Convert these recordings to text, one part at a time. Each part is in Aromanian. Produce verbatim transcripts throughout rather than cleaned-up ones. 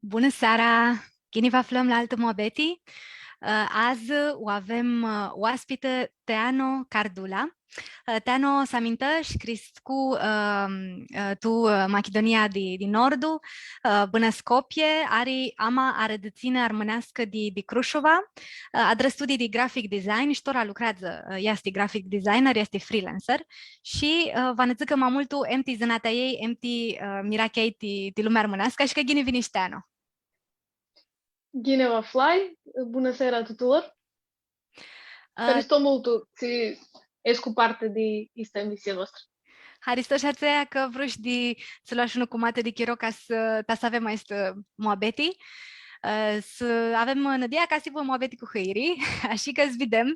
Bunã seara! Ghini vã aflãm la altã muabeti. Ã, adzã u avem, ã, oaspitã Teano Cardula. Ã, Teano s-amintã shi criscu, ã, ã, tu, ã, Machidunia di, di Nordu, ã, bãnã Scopie, ari ama arãdãtsinã armãneascã di, di Crushova, ã, adrã studii di graphic design shi tora lucreadzã, ã, easti graphic designer, easti freelancer shi, ã, va nã dzãcã ma multu em ti zãnatea ei, em ti, ã, mirachea ei ti, ti lumea armãneascã, ashi cã ghini vinish, Teano. Ghini vã aflai, bunã seara a tutulor. Ã, haristo multu tsi escu parti di aestã emisii a voastrã. Haristo shi atsea cã vrush di s-loash unã cumatã di chiro ca s-, ta s-avem aestã muabeti. Ã, s-avem nãdia ca s-hibã muabeti cu hãiri, ashi cã s-videm.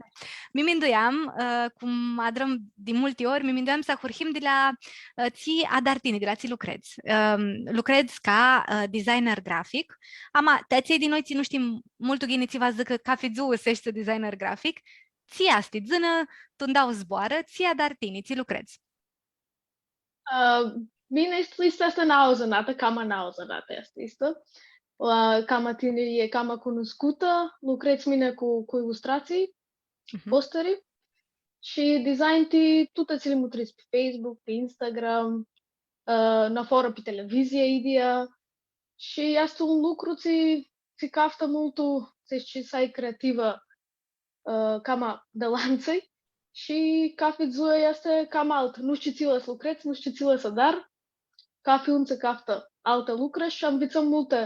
Mi minduiam, ã, cum adrãm di multi ori, mi minduiam s-ahurhim di la, ã, tsi adari tini, di la tsi lucredz. Ãm, lucredz ca, ã, designer grafic, ama ti atselj di noi tsi nu shtim multu ghini tsi va dzãcã cafi dzuã s-eshti designer grafic, tsi easti, dzã-nã tu ndauã zboarã, tsi adari tini, tsi lucredz. Ã, mini easti, easti aestã nauã zãnatã, cama nauã zãnatã easti aestã. La, cama tiniri, e cama cunuscutã, lucredz mini cu, cu ilustratsii, Mhm. posteri shi design ti tuti atseali mutridz pi Facebook, pi Instagram, ã, nafoarã pi televizii, idyea. Shi easti un lucru tsi, tsi caftã multu, tsi, tsi s-ai creativã, ã, cama di alantsã, shi cafi dzuã easti cama altã. Nu shtii tsi s-lucredz, nu shtii tsi s-adari. Cafi un tsi caftã altã lucrã shi anvitsãm multi,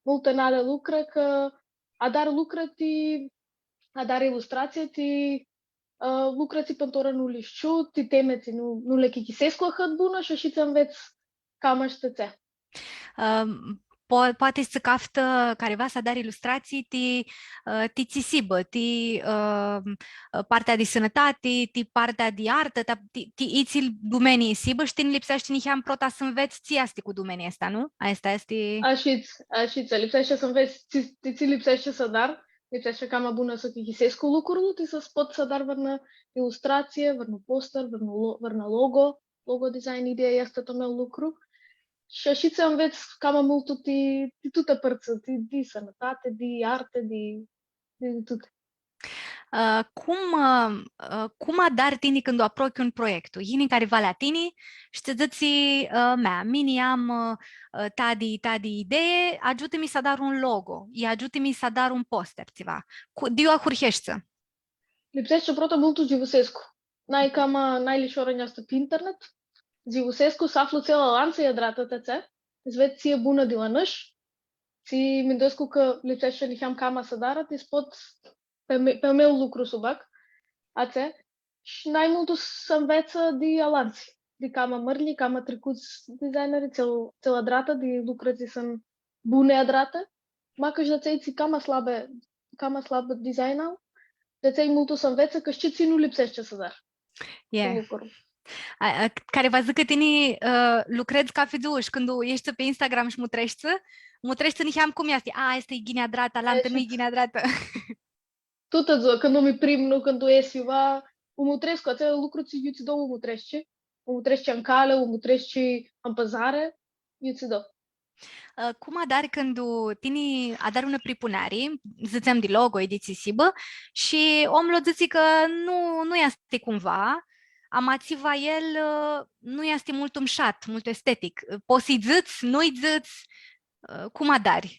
multi nai lucrã, cã adari lucrã ti, adari ilustratsii ti, ã, lucrã tsi pãn tora nu li shtiu, ti temi tsi nu, nu li achicãsescu ahãt bunã shi ashi tsi anvets cama shi ti atsea. Ãm, po-, poati s-caftã cariva s-adarã ilustratsii ti, ã, ti tsi s-hibã, ti, ãm, partea di sãnãtati, ti partea di artã, ta-, ti, ti itsi dumenii s-hibã, shi tini lipseashti niheam prota s-anvets tsi easti cu dumenia aestã, nu? Aestã easti. Ashitsi, ashitsi, lipseashti s-anvets tsi, ti tsi lipseashti s-adari, lipseashti cama bunã s-achicãsescu lucrul, ti s-pot s-adar vãrnã ilustratsii, vãrnu poster, vãrnu lo-, vãrnã logo. Logo design, idyea easti a meu lucru. Shi ashi tsi anvets cama multu ti, ti tuti pãrtsã, ti, di sãnãtati, di artã, di, di tuti. Ã, cum, ã, ã, cum adari tini cãndu aprochi un proiectu? Yini cariva la tini shi tsã dzãtsi, ã, mea, mini am, ã, ã, tadi, tadi idee, agiutã-mi s-adar un logo, i agiutã-mi s-adar un poster, tsiva. Cu, di iu ahurheshti? Lipseashti prota multu s-dzivusescu. Nai cama, nai lishor nj-easti pi internet. Dzivusescu, s-aflu tsi alantsã adratã ti atsea, s-ved tsi e bunã di la nãsh, tsi minduescu cã lipseashti niheam cama s-adarã, ti s-pot pi me-, pi a meu lucru s-u bag, atsea. Shi nai multu s-anvets di alantsã, di cama mãrlji, cama tricuts designeri, tsi, tsi adratã, di lucri tsi suntu buni adratã, macã shi di atselj tsi cama slabi, cama slab design au, di atselj multu s-anvets, cã shtii tsi nu lipseashti s-adari. E. Un lucru. A, a, cari va dzãcã cã tini, ã, lucredz cafi dzuã shi cãndu eshti pi Instagram shi mutreshti, mutreshti niheam cum easti, a, aestã e ghini adratã, alantã nu e ghini adratã. Tutã dzua, cãndu mi primnu, cãndu es iuva, u mutrescu, atsel lucru tsi iutsido u mutreshti, u mutreshti ãn cali, u mutreshti ãn pãzari, iutsido. Ã, cum adari cãndu tini adari unã pripuneari, dzãtsem di logo, i di tsi s-hibã, shi omlu dzãtsi cã nu, nu easti cumva, ama tsiva el, ã, nu easti multu mushat, multu estetic. Pots s-lji dzãts, nu-lji dzãts, ã, cum adari?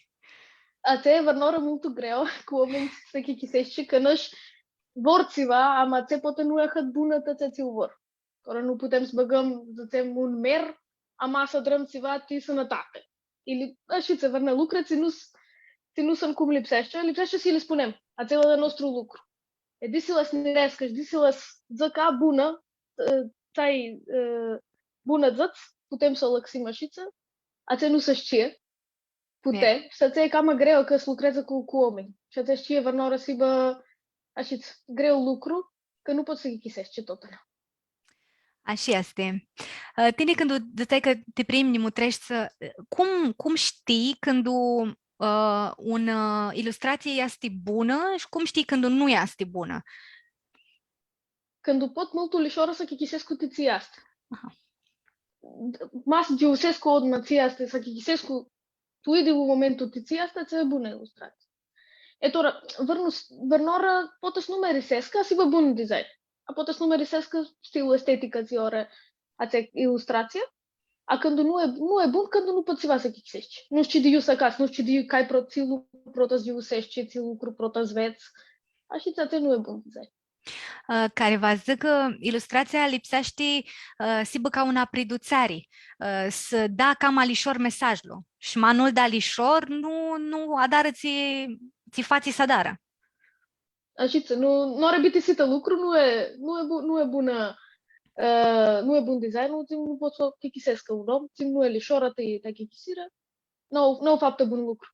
Atsea e vãrnãoarã multu greu, cu oaminjlji s-achicãseshti, cã nãsh vor tsiva, ama atsea poati nu e ahãt bunã ti atsea tsi u vor. Tora nu putem s-bãgãm, dzãtsem, un mer, ama s-adrãm tsiva ti sãnãtati. Ili, ashitsi, vãrnã lucri, tsi nu s-, tsi nu suntu cum lipseashti, lipseashti s-li spunem, atsel e a nostru lucru. E, di s-lã s-nireascã shi di s-lã s-dzãcã, a, bunã, ã, tsi ai, ã, bunã dzãts, putem s-u alãxim ashitsi, atsea nu s-shtie, pute, shi atsea e cama greu cã s-lucredz cu, cu oaminj. Shi atsea shtii, vãrnãoarã s-hibã, ashitsi, greu lucru, cã nu pots s-achicãseshti totna. Ashi easti. Ã, tini cãndu dzãtseai cã ti primnji mutreshti, ã, cum, cum shtii cãndu, ã, unã, ã, ilustratsii easti bunã shi cum shtii cãndu nu easti bunã? Cãndu pot multu lishor s-achicãsescu ti tsi easti. Aha. Ma s-giusescu odma tsi easti, s-achicãsescu tu idyiu momentu ti tsi easti atsea bunã ilustratsii. E tora, vãrnu-, vãrnãoarã poati s-nu mi arisescu, s-hibã bun design. A poati s-nu mi arisescu stilu, estetica tsi ari atsea ilustratsii. A cãndu nu e, nu e bun, cãndu nu pots tsiva s-achicãseshti. Nu shtii di iu s-acats, nu shtii di iu, cai pro-, tsi lucru prota s-giuseshti, tsi lucru prota s-vedz. Ashitsi, atsea nu e bun design. Ã, cari va dzãcã cã ilustratsia lipseashti, ã, s-hibã ca unã pridutseari, ã, s-da cama lishor mesajlu. Shi ma nu-l da lishor, nu, nu adarã tsi, tsi fatsi s-adarã. Ashitsi, nu, nu ari bitisitã lucru, nu e, nu e bu-, nu e bunã, ã, nu e bun design, nu, nu pots s-u achicãseshti ca un om, tsi nu e lishor, atã ti achicãsirã, nu, nu faptã bun lucru.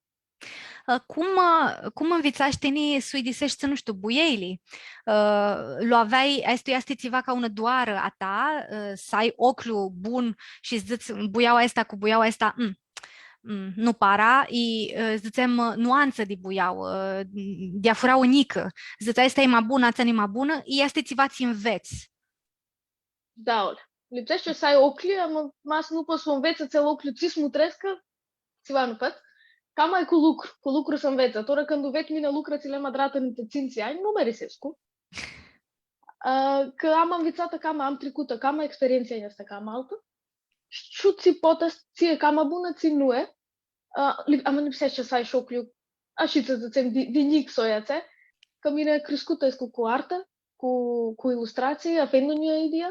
Ã, cum, ã, cum nvitsashti tini s-uidiseshti, nu shtiu, buielji? Ã, lu aveai, aestu easti tsiva ca unã doarã a ta, ã, s-ai oclju bun shi s-dzãts, buiaua aestã cu buiaua aestã, mm, mm, nu para, i, ã, dzãtsem, ã, nuantsã di buiauã, ã, diafurauã njicã. Dzãts, aestã e ma bunã, atsea nu-i ma bunã, i easti tsiva tsi nvets. Dauli. Lipseashti s-ai oclji, ama, ma s-nu pots s-u nvets atsel oclju, tsi s-mutrescu, tsiva nu pots. Cama e cu lucru, cu lucru s-nvets. Tora cãndu ved mini lucra tsi li-am adratã nãinti tsintsi anj, nu mi arisescu. Ã, cã am nvitsatã cama, am tricutã cama, experientsa easti cama altã. Shtiu tsi pot s-, tsi e cama bunã, tsi nu e. Ã, li-, ama lipseashti s-ai shi oclju, ashitsi s-dzãtsem, di, di njic soi atsea, cã mini criscutã escu cu artã, cu, cu ilustratsii, avem unã idee.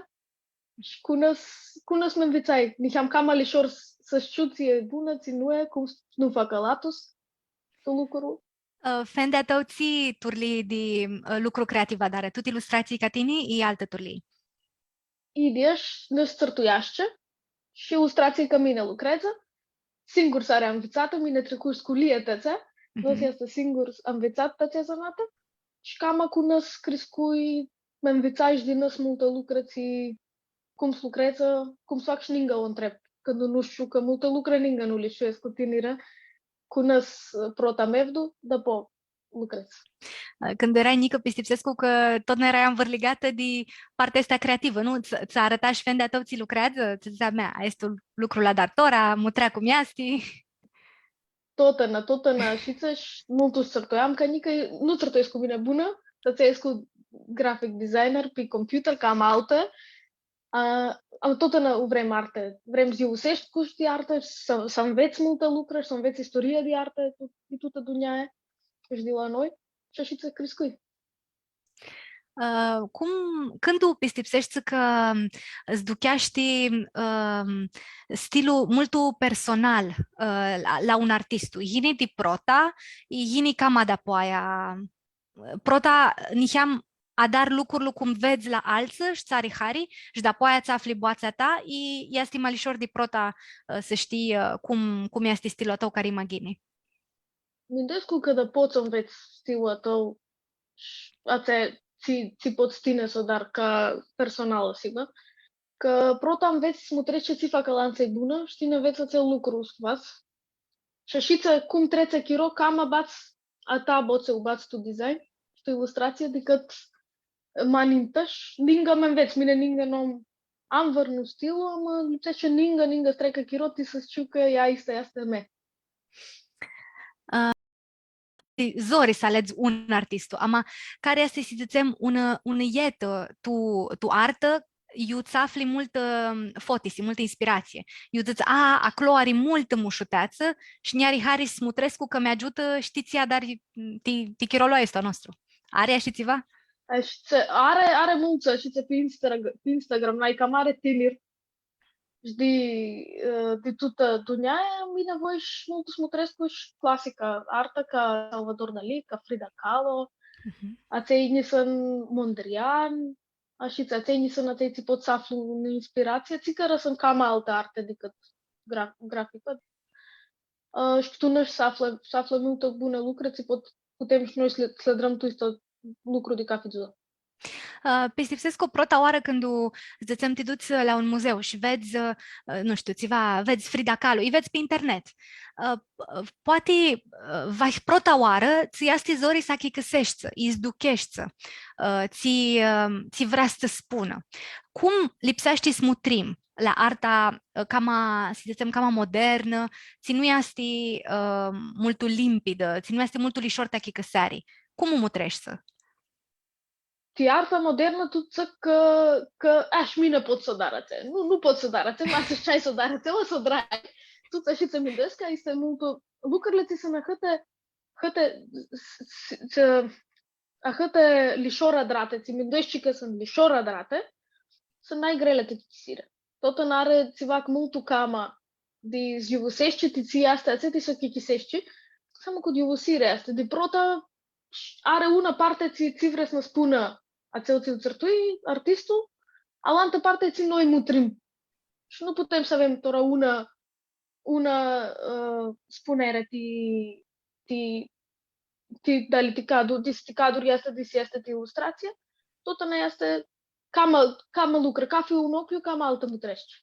Shi cu nãs, cu nãs mi nvitsai, niheam cama lishor s-, s-shtiu tsi e bunã, tsi nu e, cum s-, nu fac alatus tu lucru. Ã, fendi a tãu tsi turlii di, ã, lucru creativ adarã? Tut ilustratsii ca tini i altã turlii? Idee, sh-, nãs tsãrtuiashti shi ilustratsii ca mini lucreadzã. Singur s-ari anvitsatã, mini tricui sculii ti atsea, nu s-easti singur anvitsat ti atsea zanatã. Shi cama cu nãs criscui, mi nvitsai shi di nãs multã lucrã tsi, cum s-lucreadzã, cum s-fac shi ningã u ntreb. Cãndu nu shtiu, cã multã lucrã ningã nu li shtiu, escu tinirã, cu nãs, ã, prota mevdu, dapoa lucredz. Cãndu erai njicã, pistipsescu cã totna erai anvãrligatã di partea aestã creativã, nu? Ts-, tsã arãta shi fendi a tãu tsi lucreadzã, tsã dzãtsea, mea, aestu lucru lu adar tora, mutrea cum easti. Totna, totna, ashitsi, shi multu s-tsãrtuiam, cã njicã nu tsãrtuescu cu mini bunã, s-dzãc, escu graphic designer pi computer, cama altã, A, a, totna u vrem artã. Vrem s-giuseshti cu, shtii, artã, s-, s-anvets multã lucrã, s-anvets istoria di artã, tu, di tutã dunjaia, shi di la noi. Shi ashitsi criscui. Ã, cum, cãndu pistipseshti cã s-ducheashti, ãm, stilu multu personal, ã, la, la un artistu? Yini di prota, yini cama dapoaia, prota, niheam, adari lucrul cum vedz la altsã shi tsã ari hari, shi dapoaia tsã afli boatsea ta, i easti ma lishor di prota, ã, s-shtii, ã, cum, cum easti stilul a tãu cari ma ghini. Minduescu cã da pots s-anvets stilul a tãu shi atsea tsi, tsi pots tini s-u adari ca personal, sigur. Cã prota anvets s-mutrescu tsi fac alantsã bunã, shi tini anvets atsel lucru s-fats. Shi ashitsi cum tretsi chiro, cama bats a ta boatsã, u bats tu design, tu ilustratsii, dicãt ma nintã, shi ningã mi nvets, mini ningã nu am, am vãrnu stilu, ama lipseashti ningã, ningã s-treacã chiro, ti s-shtiu cã aestã easti a mea. Ã, zori s-aledz un artistu, ama cari easti, s-dzãtsem, un, un jet, ã, tu, tu artã, iu tsã afli multã, ãm, fotisi, multã inspiratsii. Iu dzãts, a, aclo ari multã mushuteatsã shi nj-ari hari s-mutrescu cã mi agiutã, shtii, tsi adari, ti, ti chirolu aestu a nostru. Ari ashi tsiva? Ashitsi, ari, ari multsã, ashitsi pi Insta-, pi Instagram, nai cama ari tiniri. Shi di, ã, di tutã dunjaia, mini voi shi multu s-mutrescu shi clasica artã, ca Salvador Dalí, ca Frida Kahlo, mhm, atselj nji sãn Mondrian, ashitsi, atselj nji sãn atselj tsi pot s-aflu unã inspiratsii, tsi cã sãn cama altã artã dicãt gra-, graficã. Ã, shi tu nãs s-aflã, s-aflã multã bunã lucrã, tsi pot, putem shi noi s-li, s-li adrãm tu aestu lucru di cafi dzuã. Ã, pistipsescu cã prota oarã cãndu, dzãtsem, ti duts la un muzeu shi vedz, ã, nu shtiu, tsiva, vedz Frida Kahlo, lji vedz pi internet. Ã, poati, ã, va-i prota oarã, tsã easti zori s-achicãseshti, s-ducheshti, ã, tsi, ã, tsi vrea s-tsã spunã. Cum lipseashti s-mutrim? la arta, ã, cama, s-dzãtsem, cama modernã, tsi nu easti, ã, multu limpidã, tsi nu easti multu lishor ti achicãseari. Cum u mutreshti? Ti arta modernã, tu dzãc cã, cã, a, shi mini pot s-u adar atsea. Nu, nu pot s-u adar atsea, ma s-shtii s-u adar atsea, o s-u adrai. Tu tsi shi tsi minduescu, cã easti multu, lucrili tsi suntu ahãti, ahãti, s-, s-, s-, ahãti lishor adrati, tsi mindueshti cã suntu lishor adrati, suntu nai greli ti achicãsiri. Totna ari tsiva multu cama di s-yuvuseshti, ti tsi easti atsea, ti s-u achicãseshti, cama cu yuvusiri easti. Di prota, ari unã parti tsi, tsi vrea s-nã spunã atsel tsi u tsãrtui, artistul, alantã parti tsi noi mutrim. Shi nu putem s-avem tora unã, unã, ã, spuneri ti, ti, ti, dealihea ti cadru, di s-, ti cadru easti, di s-, easti ti ilustratsii, totna easti cama, cama lucri, cafi un oclju, cama altã mutreshti.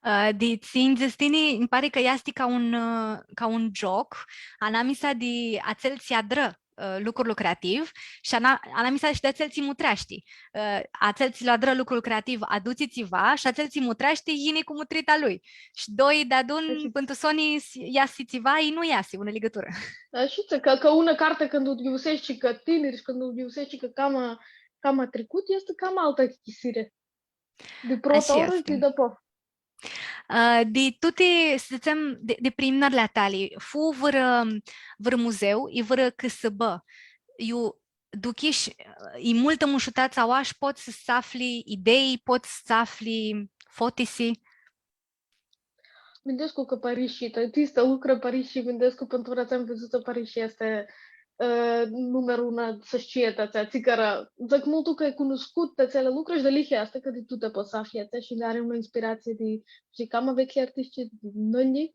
Ã, di tsi nj-dzãts tini, nji pari cã easti ca un, ã, ca un gioc, anamisa di atsel tsi adrã, ã, lucrul creativ shi ana-, anamisa shi di atsel tsi mutreashti. Ã, atsel tsi lu adrã lucrul creativ adutsi tsiva shi atsel tsi mutreashti yini cu mutrita lui. Shi doi deadun, pãn tu soni, s-, easi tsiva, i nu easi unã ligãturã. Ashitsi, ca, ca unã carti cãndu u yuvuseshti ca tiniri shi cãndu u yuvuseshti ca cama, cama tricut, easti cama altã achicãsiri. Di prota oarã shi di dapoa. Ã, di tuti, s-dzãtsem, di, di primnãrli a tali, fu vãrã, vãrã muzeu, i vãrã cãsãbã, iu duchish, i multã mushutatã aoa shi pots s-afli idei, pots s-afli fotisi? Minduescu cã Parishi, ta, ti aestã lucrã Parishi, minduescu pãn tora tsi am vidzutã Parishi easti, ã, numeru unu, s-shtii, ta, atsea, tsi cara, dzãc multu cã e cunuscut ti atseali lucri shi dealihea easti cã di tuti pots s-afli atsea shi ari unã inspiratsii di, shi cama veclji artishti, di nãnj.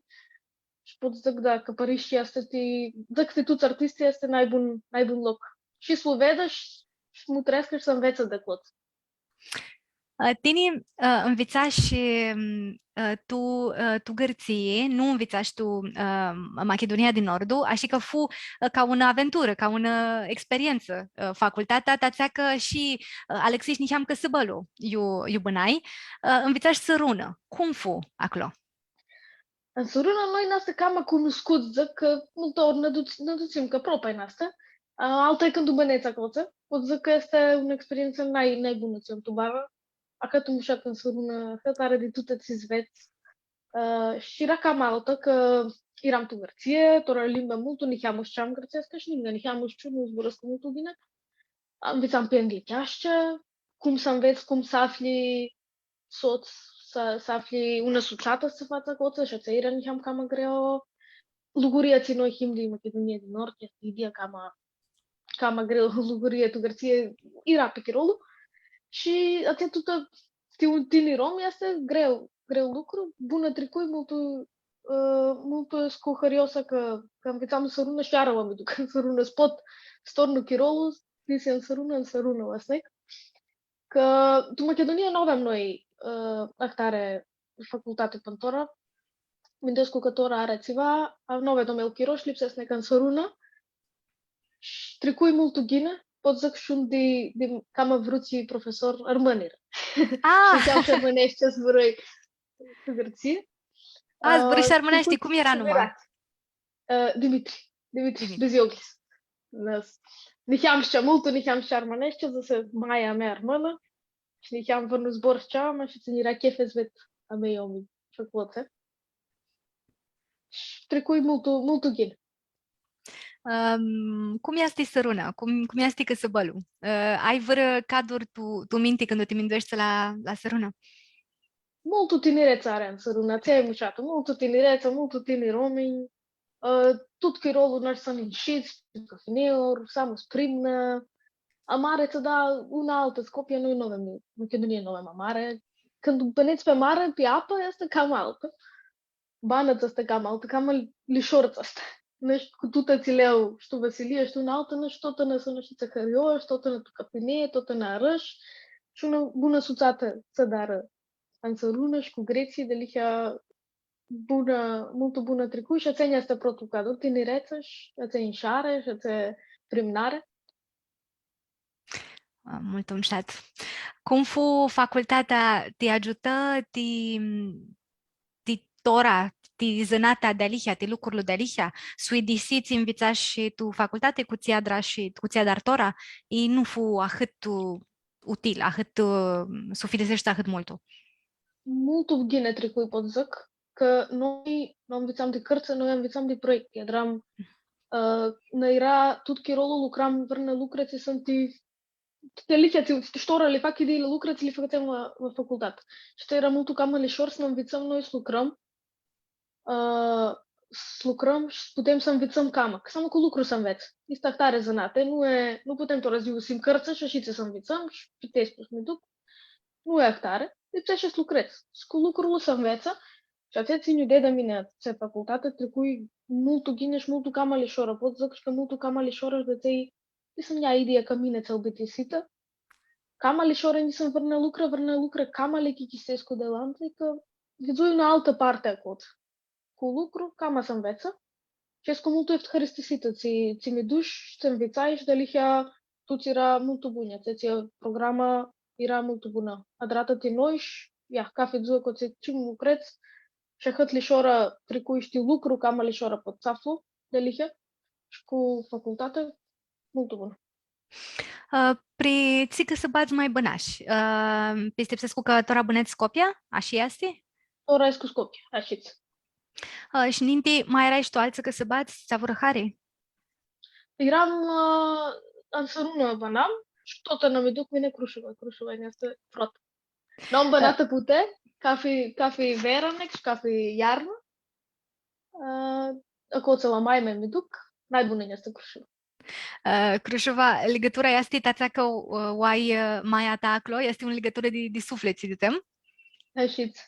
Shi pot s-dzãc, da, cã Parishi easti, ti, dzãc, ti tuts artishtilji easti nai bun, nai bun loc. Shi s-u vedã shi, shi s-mutreascã shi s-anveatsã di aclo. Ã, tini, ã, nvitsash, ã, tu, ã, tu Gãrtsii, nu nvitsash tu, ã, Machidunia di Nordu, ashi cã fu, ã, ca unã aventurã, ca unã experientsã, ã, facultatea, ti atsea cã shi, ã, alãxish niheam cãsãbãlu iu, iu bãnai, ã, nvitsash Sãrunã. Cum fu aclo? Ãn Sãrunã noi nã easti cama cunuscut, dzãc cã multi ori nã duts-, nã dutsim cã aproapi nã easti. A, altã e cãndu bãnedz aclo, pot s-dzãc cã easti unã experientsã nai, nai bunã tsi u am tu banã. Ahãt mushat ãn Sãrunã, ahãt ari di tuti tsi s-vedz. A, shi eara cama altã, cã earam tu Gãrtsii, tora limba multu, niheamã shtiam gãrtseascã shi ningã, niheamã shtiu, nu zburãscu multu ghini. Nvitsam pi englesheashti, cum s-anvets, cum s-afli sots, s-, s-afli unã sutsatã s-fats aclo, shi atsea eara niheam cama greu. Luguria tsi noi him di Machidunia di Nord, easti idyea cama, cama greu, luguria tu Gãrtsii, eara pi chirolu. Shi atsea tutã, ti un tinir om, easti greu, greu lucru, bunã tricui, multu, ã, multu escu hãrioasã cã, cã nvitsam Sãrunã shi iara va mi duc Sãrunã, s-pot, s-tornu chirolu, s-, ãn Sãrunã, ãn Sãrunã, va s-neg. Cã tu Machidunia nu aveam noi, ã, ahtari facultati pãn tora. Minduescu cã tora ari tsiva, a, nu avem noi chiro shi lipseashti s-neg ãn Sãrunã. Shi tricui multu ghini, pot s-dzãc shi un di, di cama vruts profesori armãnj eara. Ah! Shi niheam shi armãneashti zburãi tu Gãrtsii. A, zburãsh shi armãneashti, cum eara numa? Ã, Dimitri. Dimitri. Dimitri Bizioglis. Nã s-, niheam shtea multu, niheam shtea armãneashti, dzãsi, maia mea armãnã, shi niheam vãrnu zbor shtea, ma shi tsi nj-eara chef s-ved a mei oaminj shi aclo, tsi. Shi tricui multu, multu ghini. Ãm, cum easti Sãrunã? Cum, cum easti cãsãbãlu? Ã, ai vãrã cadur tu, tu minti cãndu ti mindueshti la, la Sãrunã? Multu tinirets ari ãn Sãrunã, atsea e mushatã, multu tinirets, multu tiniri oaminj, ã, tut chirolu nãsh s-nã inshits, pi cafineuri, s-avem primnã. Amarea tsã da unã altã, Scopia noi nu avem, Machidunia nu avem amarea. Cãndu bãnedz pi amarea, pi apã, easti cama altã. Bana tsã easti cama altã, cama lishor tsã easti. Nãsh cu tutã tsi leu, shi tu vãsilii, shi tu unã altã, nãsh totna s-nã, shi tsã hãriosh, totna tu cafinei, totna arãsh, shi unã bunã sutsatã tsã adarã ãn Sãrunã shi cu gretslji, dealihea bunã, multu bunã tricui, shi atsea easti protlu cadru, tiniretsã shi atsea inshari shi atsea primnari. A, multu mushat. Cum fu facultatea, ti agiutã, ti, ti tora, ti zãnatea dealihea, ti lucrul dealihea, s-uidisi tsi nvitsash tu facultati cu tsi adrash, cu tsi adari tora, i nu fu ahãt util, ahãt, ã, s-u ufiliseshti ahãt multu? Multu ghini tricui, pot s-dzãc, cã noi nu nvitsam di cãrtsã, noi nvitsam di proiecti. Adram, ã, nã eara, tut chirolu lucram vãrnã lucri tsi suntu, dealihea, tsi, shi tora li fac, ideili, lucri tsi li fãtsem la, la facultati. Shi eara multu cama lishor s-nã nvitsãm noi s-lucrãm, ã, s-lucrãm shi s-putem s-nvitsãm cama, cã seamnã cu lucru s-nvets. Easti ahtari zãnati, nu e, nu putem tora s-iusim cãrtsã shi ashitsi s-nvitsãm shi pi testi s-mi duc. Nu e ahtari, lipseashti s-lucredz. Shi cu lucrul s-nvets, shi atsea tsi nj-u deadi a mini atsea facultati, tricui multu ghini shi multu cama lishor, pot s-dzãc shi cã multu cama lishor, shi di atsea, ti s-nj-ai ideea cã mini tsi-u bitisitã, cama lishor nj-yinã vãrnã lucrã, vãrnã lucrã cama li achicãsescu di alantsã, cã vidzui unã altã parti aclo. Cu lucru, cama s-nvets. Shi escu multu eftiharistisitã, tsi, tsi mi dush, tsi nvitsai shi dealihea tuts eara multu buni, atsea tsi programa eara multu bunã. Adratã ti noi shi, ia, cafi dzuã cu tsi, tsi lucredz, shi ahãt lishor tricui shi ti lucru, cama lishor pot s-aflu, dealihea, shi cu facultatea, multu bunã. Ã, pri tsi cãsãbadz ma bãnash? Ã, pistipsescu cã tora bãnedz Scopia, ashi easti? Tora escu Scopia, ashitsi. Ã, shi ninti ma earai shi tu altsã cãsãbadz, tsi avurã hari? Earam, ã, Ansãrunã bãnam, shi tut nã mi duc mini Crushuva, Crushuva nj-easti frot. Nu am bãnatã puti, cafi, cafi vearã, nec, shi cafi iarnã. Ã, aclo la maia mea mi duc, nai bunã nj-easti Crushuva. Ã, Crushuva, ligãtura easti ti atsea cã, ã, u ai, ã, maia ta aclo, easti unã ligãturã di, di suflit, s-dzãtsem? Ashitsi.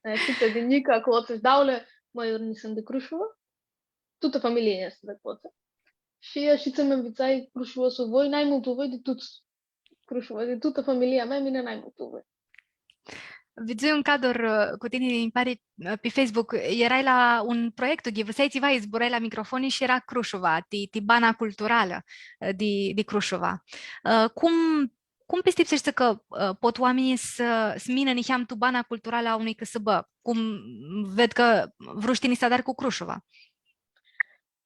Ashitsi, di njicã aclo, tsi dauli mãljurnji suntu di Crushuva. Tutã familia easti di aclo. Shi ashitsi mi nvitsai Crushuva s-u voi, nai multu u voi di tuts. Crushuva, di tutã familia mea, mini nai multu u voi. Vidzui un cadru, ã, cu tini, nji pari, ã, pi Facebook, earai la un proiectu, ghivãseai tsiva, zburãi la microfoni shi eara Crushuva, ti, ti bana culturalã, ã, di, di Crushuva. Ã, cum, cum pistipseshti cã, ã, pot oaminjlji s-, s-minã niheam tu bana culturalã a unui cãsãbã? Cum ved cã vrush tini s-adari cu Crushuva?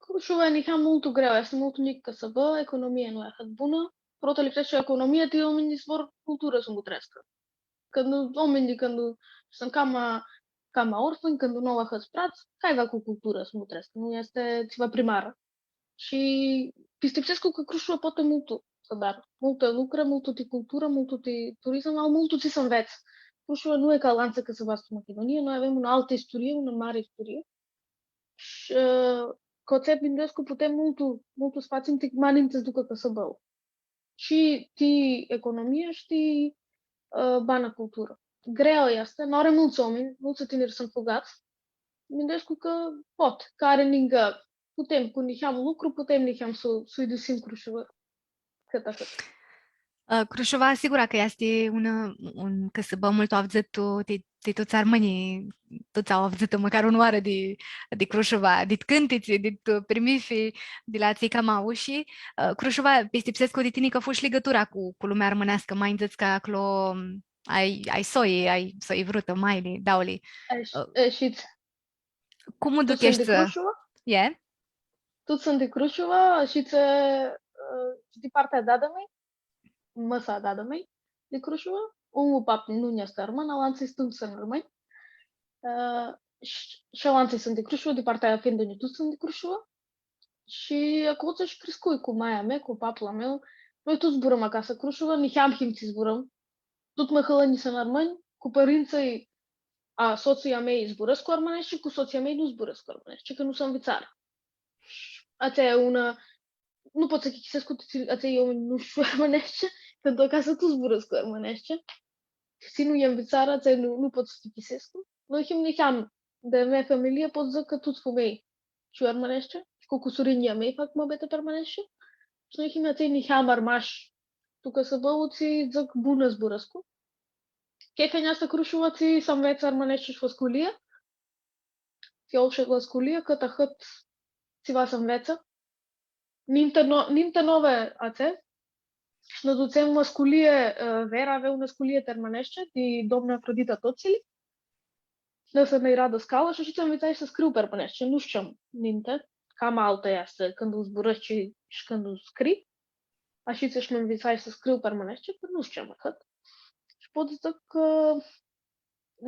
Crushuva niheam multu greu, easti multu njic cãsãbã, economia nu e ahãt bunã. Prota lipseashti economia, ti oaminjlji s-vor culturã s-u mutreascã. Cãndu oaminjlji, cãndu suntu cama, cama orfãnj, cãndu nu au ahãts prats, cai va cu culturã s-u mutreascã, nu easti tsiva primarã. Shi pistipsescu cã Crushuva poati multu s-adarã. Multã lucrã, multu ti culturã, multu ti turism, au multu tsi s-nvets. Crushuva nu e ca alantsã cãsãbadz tu Machidunia, noi avem unã altã isturii, unã mari isturii. Shi, ã, cu atsea minduescu cã putem multu, multu s-fãtsem ti ma ninti s-ducã cãsãbãlu. Shi ti economia shi ti, ã, bana culturã. Greu easti, nu ari multsã oaminj, multsã tiniri suntu fugats. Minduescu cã pot, cari ningã, putem, cu niheam lucru, putem niheam s-u, s-u iudusim Crushuva. Cãt ahãt. Ã, Crushuva, sigura cã easti un, un cãsãbã multu avdzãtu, ti, ti tuts armãnjlji, tuts au avdzãtã mãcar unã oarã di, di Crushuva, dit cãntitsi, dit, ã, primifi, di la tsi cama aushi. Ã, Crushuva, pistipsescu di tini cã fush ligãtura cu, cu lumea armãneascã, ma nj-dzãts cã aclo, ai, ai soi, ai soi vrutã, maili, dauli. Ã, shi, ã, shi cum u ducheshti? Tuts suntu di Crushuva? E? Tuts suntu di Crushuva shi tsi, ã, di partea a dada mea, mã-sa a dada mea, di Crushuva, un pap nu nj-easti armãn, alantsã suntu armãnj. Ã, shi, shi alantsã suntu di Crushuva, di partea a afindunj tuts suntu di Crushuva. Shi aclo shi criscui cu maia mea, cu paplu a meu. Noi tuts zburãm acasã Crushuva, niheam him tsi zburãm. Tut mãhãlãnjlji suntu armãnj, cu pãrintsãlj a sotsiljei a mei zburãscu armãneashti, cu sotsiljei a mei nu zburãscu armãneashti, cã nu s-anvitsarã. Atsea e unã, nu pot s-achicãsescu cã atselj oaminj nu shtiu armãneashti, cãndu acasã tuts zburãscu armãneashti. Shi nu lj-anvitsarã, atsea nu, nu pot s-achicãsescu. Noi him niheam, di a mea familii, pot s-dzãc cã tuts fumealji shtiu armãneashti, shi cu cusurinjlji a mei fac muabeti pi armãneashti. Shi noi him atselj niheam armash tu cãsãbã, tsi dzãc bunã zburãscu. Chefea a njia easti Crushuva, tsi s-anvets armãneashti shi fãsculia. Tsi u shi la sculia, cãt ahãt tsiva s-anvets. Ninti no-, ninti novi atsea, Shi nã dutsem la sculii, ã, Vera avea unã sculii ti armãneashti, di doamna Afrodita Totsili. Nã s-, nã eara dãscalã shi ashitsi nvitsai s-scriu pi armãneashti, nu shtiam ninti, cama altã easti cãndu u zburãshti shi cãndu u scrii. Ashitsi shi nvitsai s-scriu pi armãneashti, cã nu shtiam ahãt. Shi pot s-dzãc cã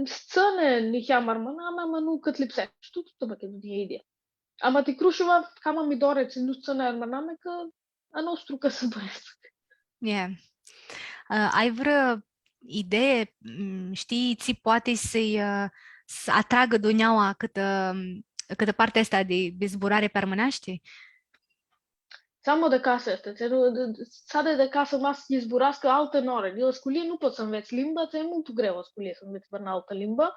s-tsãni niheamã armãnamea, ma nu cãt lipseashti. Shi tu, tu Machidunia e idyea. Ama ti Crusheva, cama mi doari tsi nu s-tsãni armãnamea, cã a nostru cãsãbã easti. E. Ã, ai vãrã idee, m, shtii, tsi poati s-lji, ã, s-atragã dunjaua cãtã, cãtã partea aestã di, di zburari pi armãneashti? Tsi am di casã easti, tsi nu, s-, s-, s-adã di casã, ma s-lji zburascã altã norã. Di la sculii nu pots s-anvets limba, tsi e multu greu la sculii s-anvets vãrnã altã limbã.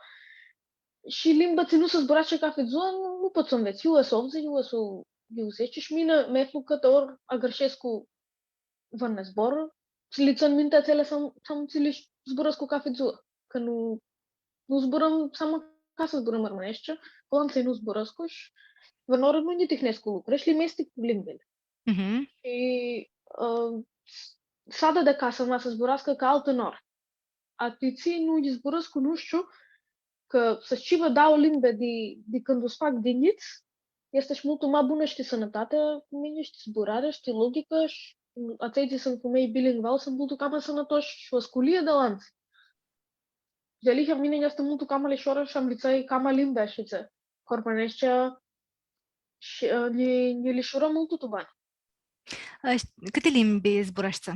Shi limba tsi nu s-zburascã cafi dzuã, nu, nu pots s-u anvets. Iu s-u avdzã, iu s-u, iu s-u dzãts, shi mini mi aflu cãtã ori agãrshescu vãrnã zbor, shi li tsãn minti atseali s-am, s-am tsi li zburãscu cafi dzuã. Cã nu, nu zburãm, s-am ca s-zburãm armãneashti, cu alantsã nu zburãscu shi vãrnãoarã nu nji tihnescu lucri, shi li mestic cu limbili. Mhm. Shi, ã, s-, s-adã di casã, ma s-zburascã ca altã norã. A ti tsi nu lji zburãscu, nu shtiu, cã s-shtii dauã limbi di, di cãndu s-fac di njits, easti shi multu ma bunã shi ti sãnãtatea, cum e, shi ti zburarea, shi ti logica, shi atselj tsi suntu femei bilingual, suntu multu cama sãnãtoshi shi la sculii di alantsã. Dealihea mini easti multu cama lishor shi anvitsai cama limbi ashitsi, cu armãneashti shi, ã, nji, nji lishurã multu tu bani. Ã, sh-, cãti limbi zburãshti?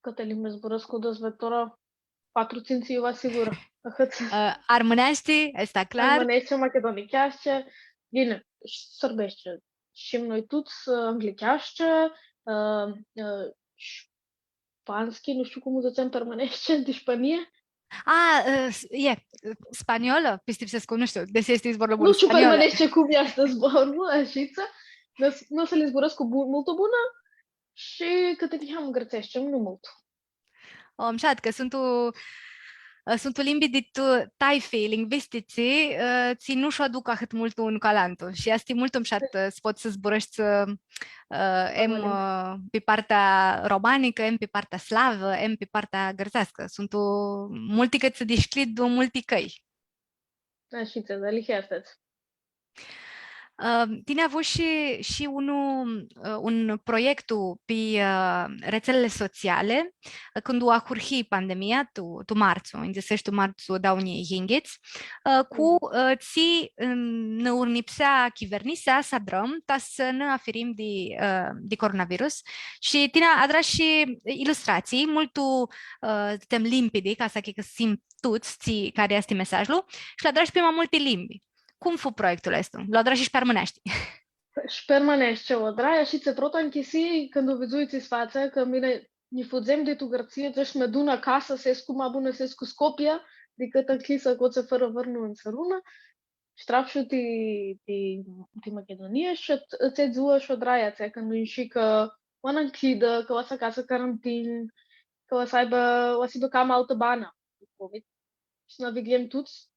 Cãti limbi zburãscu, da s-ved tora, patru, tsintsi, iu va sigur. Ahãt. Ã, armãneashti, aestã clar. Armãneashti, machidonicheashti, ghini, shi sãrbeashti. Shtim noi tuts, ã, anglicheashti, ã, ã, shpanschi, nu shtiu cum u dzãtsem pi armãneashti, di Shpanii. A, ã, s-, e, spaniolã, pistipsescu, nu shtiu, desi easti zborlu bun, nu shtiu pi spaniolã. Armãneashti cum easti zborlu, ashitsi, nu s-, nu s-li zburãscu bu-, multu bunã, shi cãti niheamã gãrtseashti, nu multu. O, mushat, cã suntu, ã, suntu limbi di tu-, taifi lingvistitsi, ã, tsi nu sh-u aduc ahãt multu un cu alantu. Shi easti multu mushat, ã, s-pots s-zburãshti, ã, em, ã, pi partea romanicã, em pi partea slavã, em pi partea gãrtseascã. Suntu multi cãt s-dishcljid, multi cãlj. Ashitsi, dealihea easti. Ã, tini avushi shi, shi unu, ã, un proiectu pi, ã, retselili sotsiali, ã, cãndu ahurhi pandemia, tu, tu martsu, tu martsu dauã njilji yinghits, ã, cu, ã, tsi, ã, nã urnipsea chivernisea s-adrãm, ta s-nã afirim di, ã, di coronavirus. Shi tini adrashi ilustratsii, multu, ã, dzãtsem, limpidi, ca s-achicãsim tuts tsi, cari easti mesajlu, shi lu adrashi pi ma multi limbi. Cum fu proiectul aestu? Lu adrashi shi pi armãneashti? Shi pi armãneashti u adrai, ashitsi, prota nchisi, cãndu vidzui tsi s-fatsi, cã mini nji fudzem di tu Gãrtsii, dzãsh, mi-adun acasã, s-escu ma bunã, s-escu Scopia, dicãt ncljisã aclotsi fãrã vãrnu ãnsãrunã. Shi trapshu ti, ti, ti Machidunia shi atsea dzuã sh-u adrai, atsea cãndu inshi cã va nã ncljidã, cã va s-acasã carantin, cã va s-aibã, va s-hibã cama altã banã di covid. Shi nã vigljim tuts.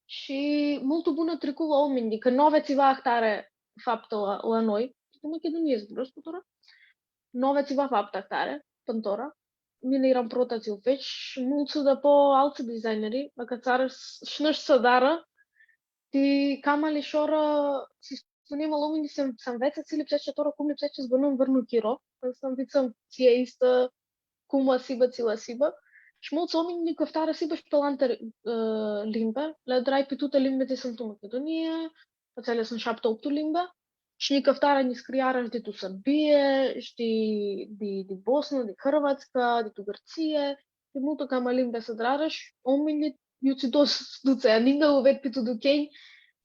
Shi multu bunã tricu la oaminj, cã nu avea tsiva ahtari faptã la, la noi. Tu Machidunia zburãscu tora. Nu avea tsiva faptã ahtari, pãn tora. Mini eram prota tsi u feci, shi multsã dapoa altsã designeri, acãtsarã s-, shi nãsh s-adarã, ti cama lishor, ã, s-spunem la oaminj s-, s-anveatsã tsi lipseashti tora, cum lipseashti s-bãnãm vãrnu chiro, s-anvitsãm tsi easti, cum va s-hibã, tsi va s-hibã. Shi multsã oaminj nji cãftarã s-hibã shi pi alantã, ã, limbi, li adrai pi tuti limbili tsi suntu tu Machidunia, atseali suntu shapti, optu limbi, shi nji cãftarã, nji scriarã shi di tu Sãrbia, shi di, di, di Bosna, di Hãrvatska, di tu Gãrtsii, di multu cama limbi s-adrarã shi oaminjlji iutsidos s-dutsi, ninga u ved pi tu duchenj,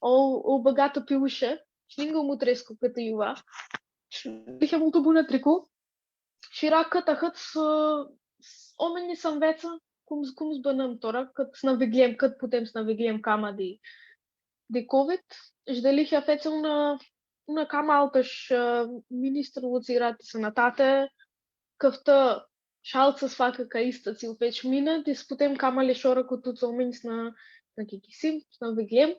u, u bãgatã pi ushi, shi ninga u mutrescu cãtã iuva. Shi dealihea multu bunã tricu. Shi eara cãt ahãt s-, s-, oaminjlji s-anveatsã cum, cum s-bãnãm tora, cãt s-nã vigljim, cãt putem s-nã vigljim cama di, di covid. Shi dealihea featsi unã, unã cama altã shi, ã, ministrul tsi eara ti sãnãtati, cãftã shi altsã s-facã ca aestã tsi u feci mini, ti s-putem cama lishor cu tuts oaminjlji s-nã, s-nã chichisim, s-nã vigljim.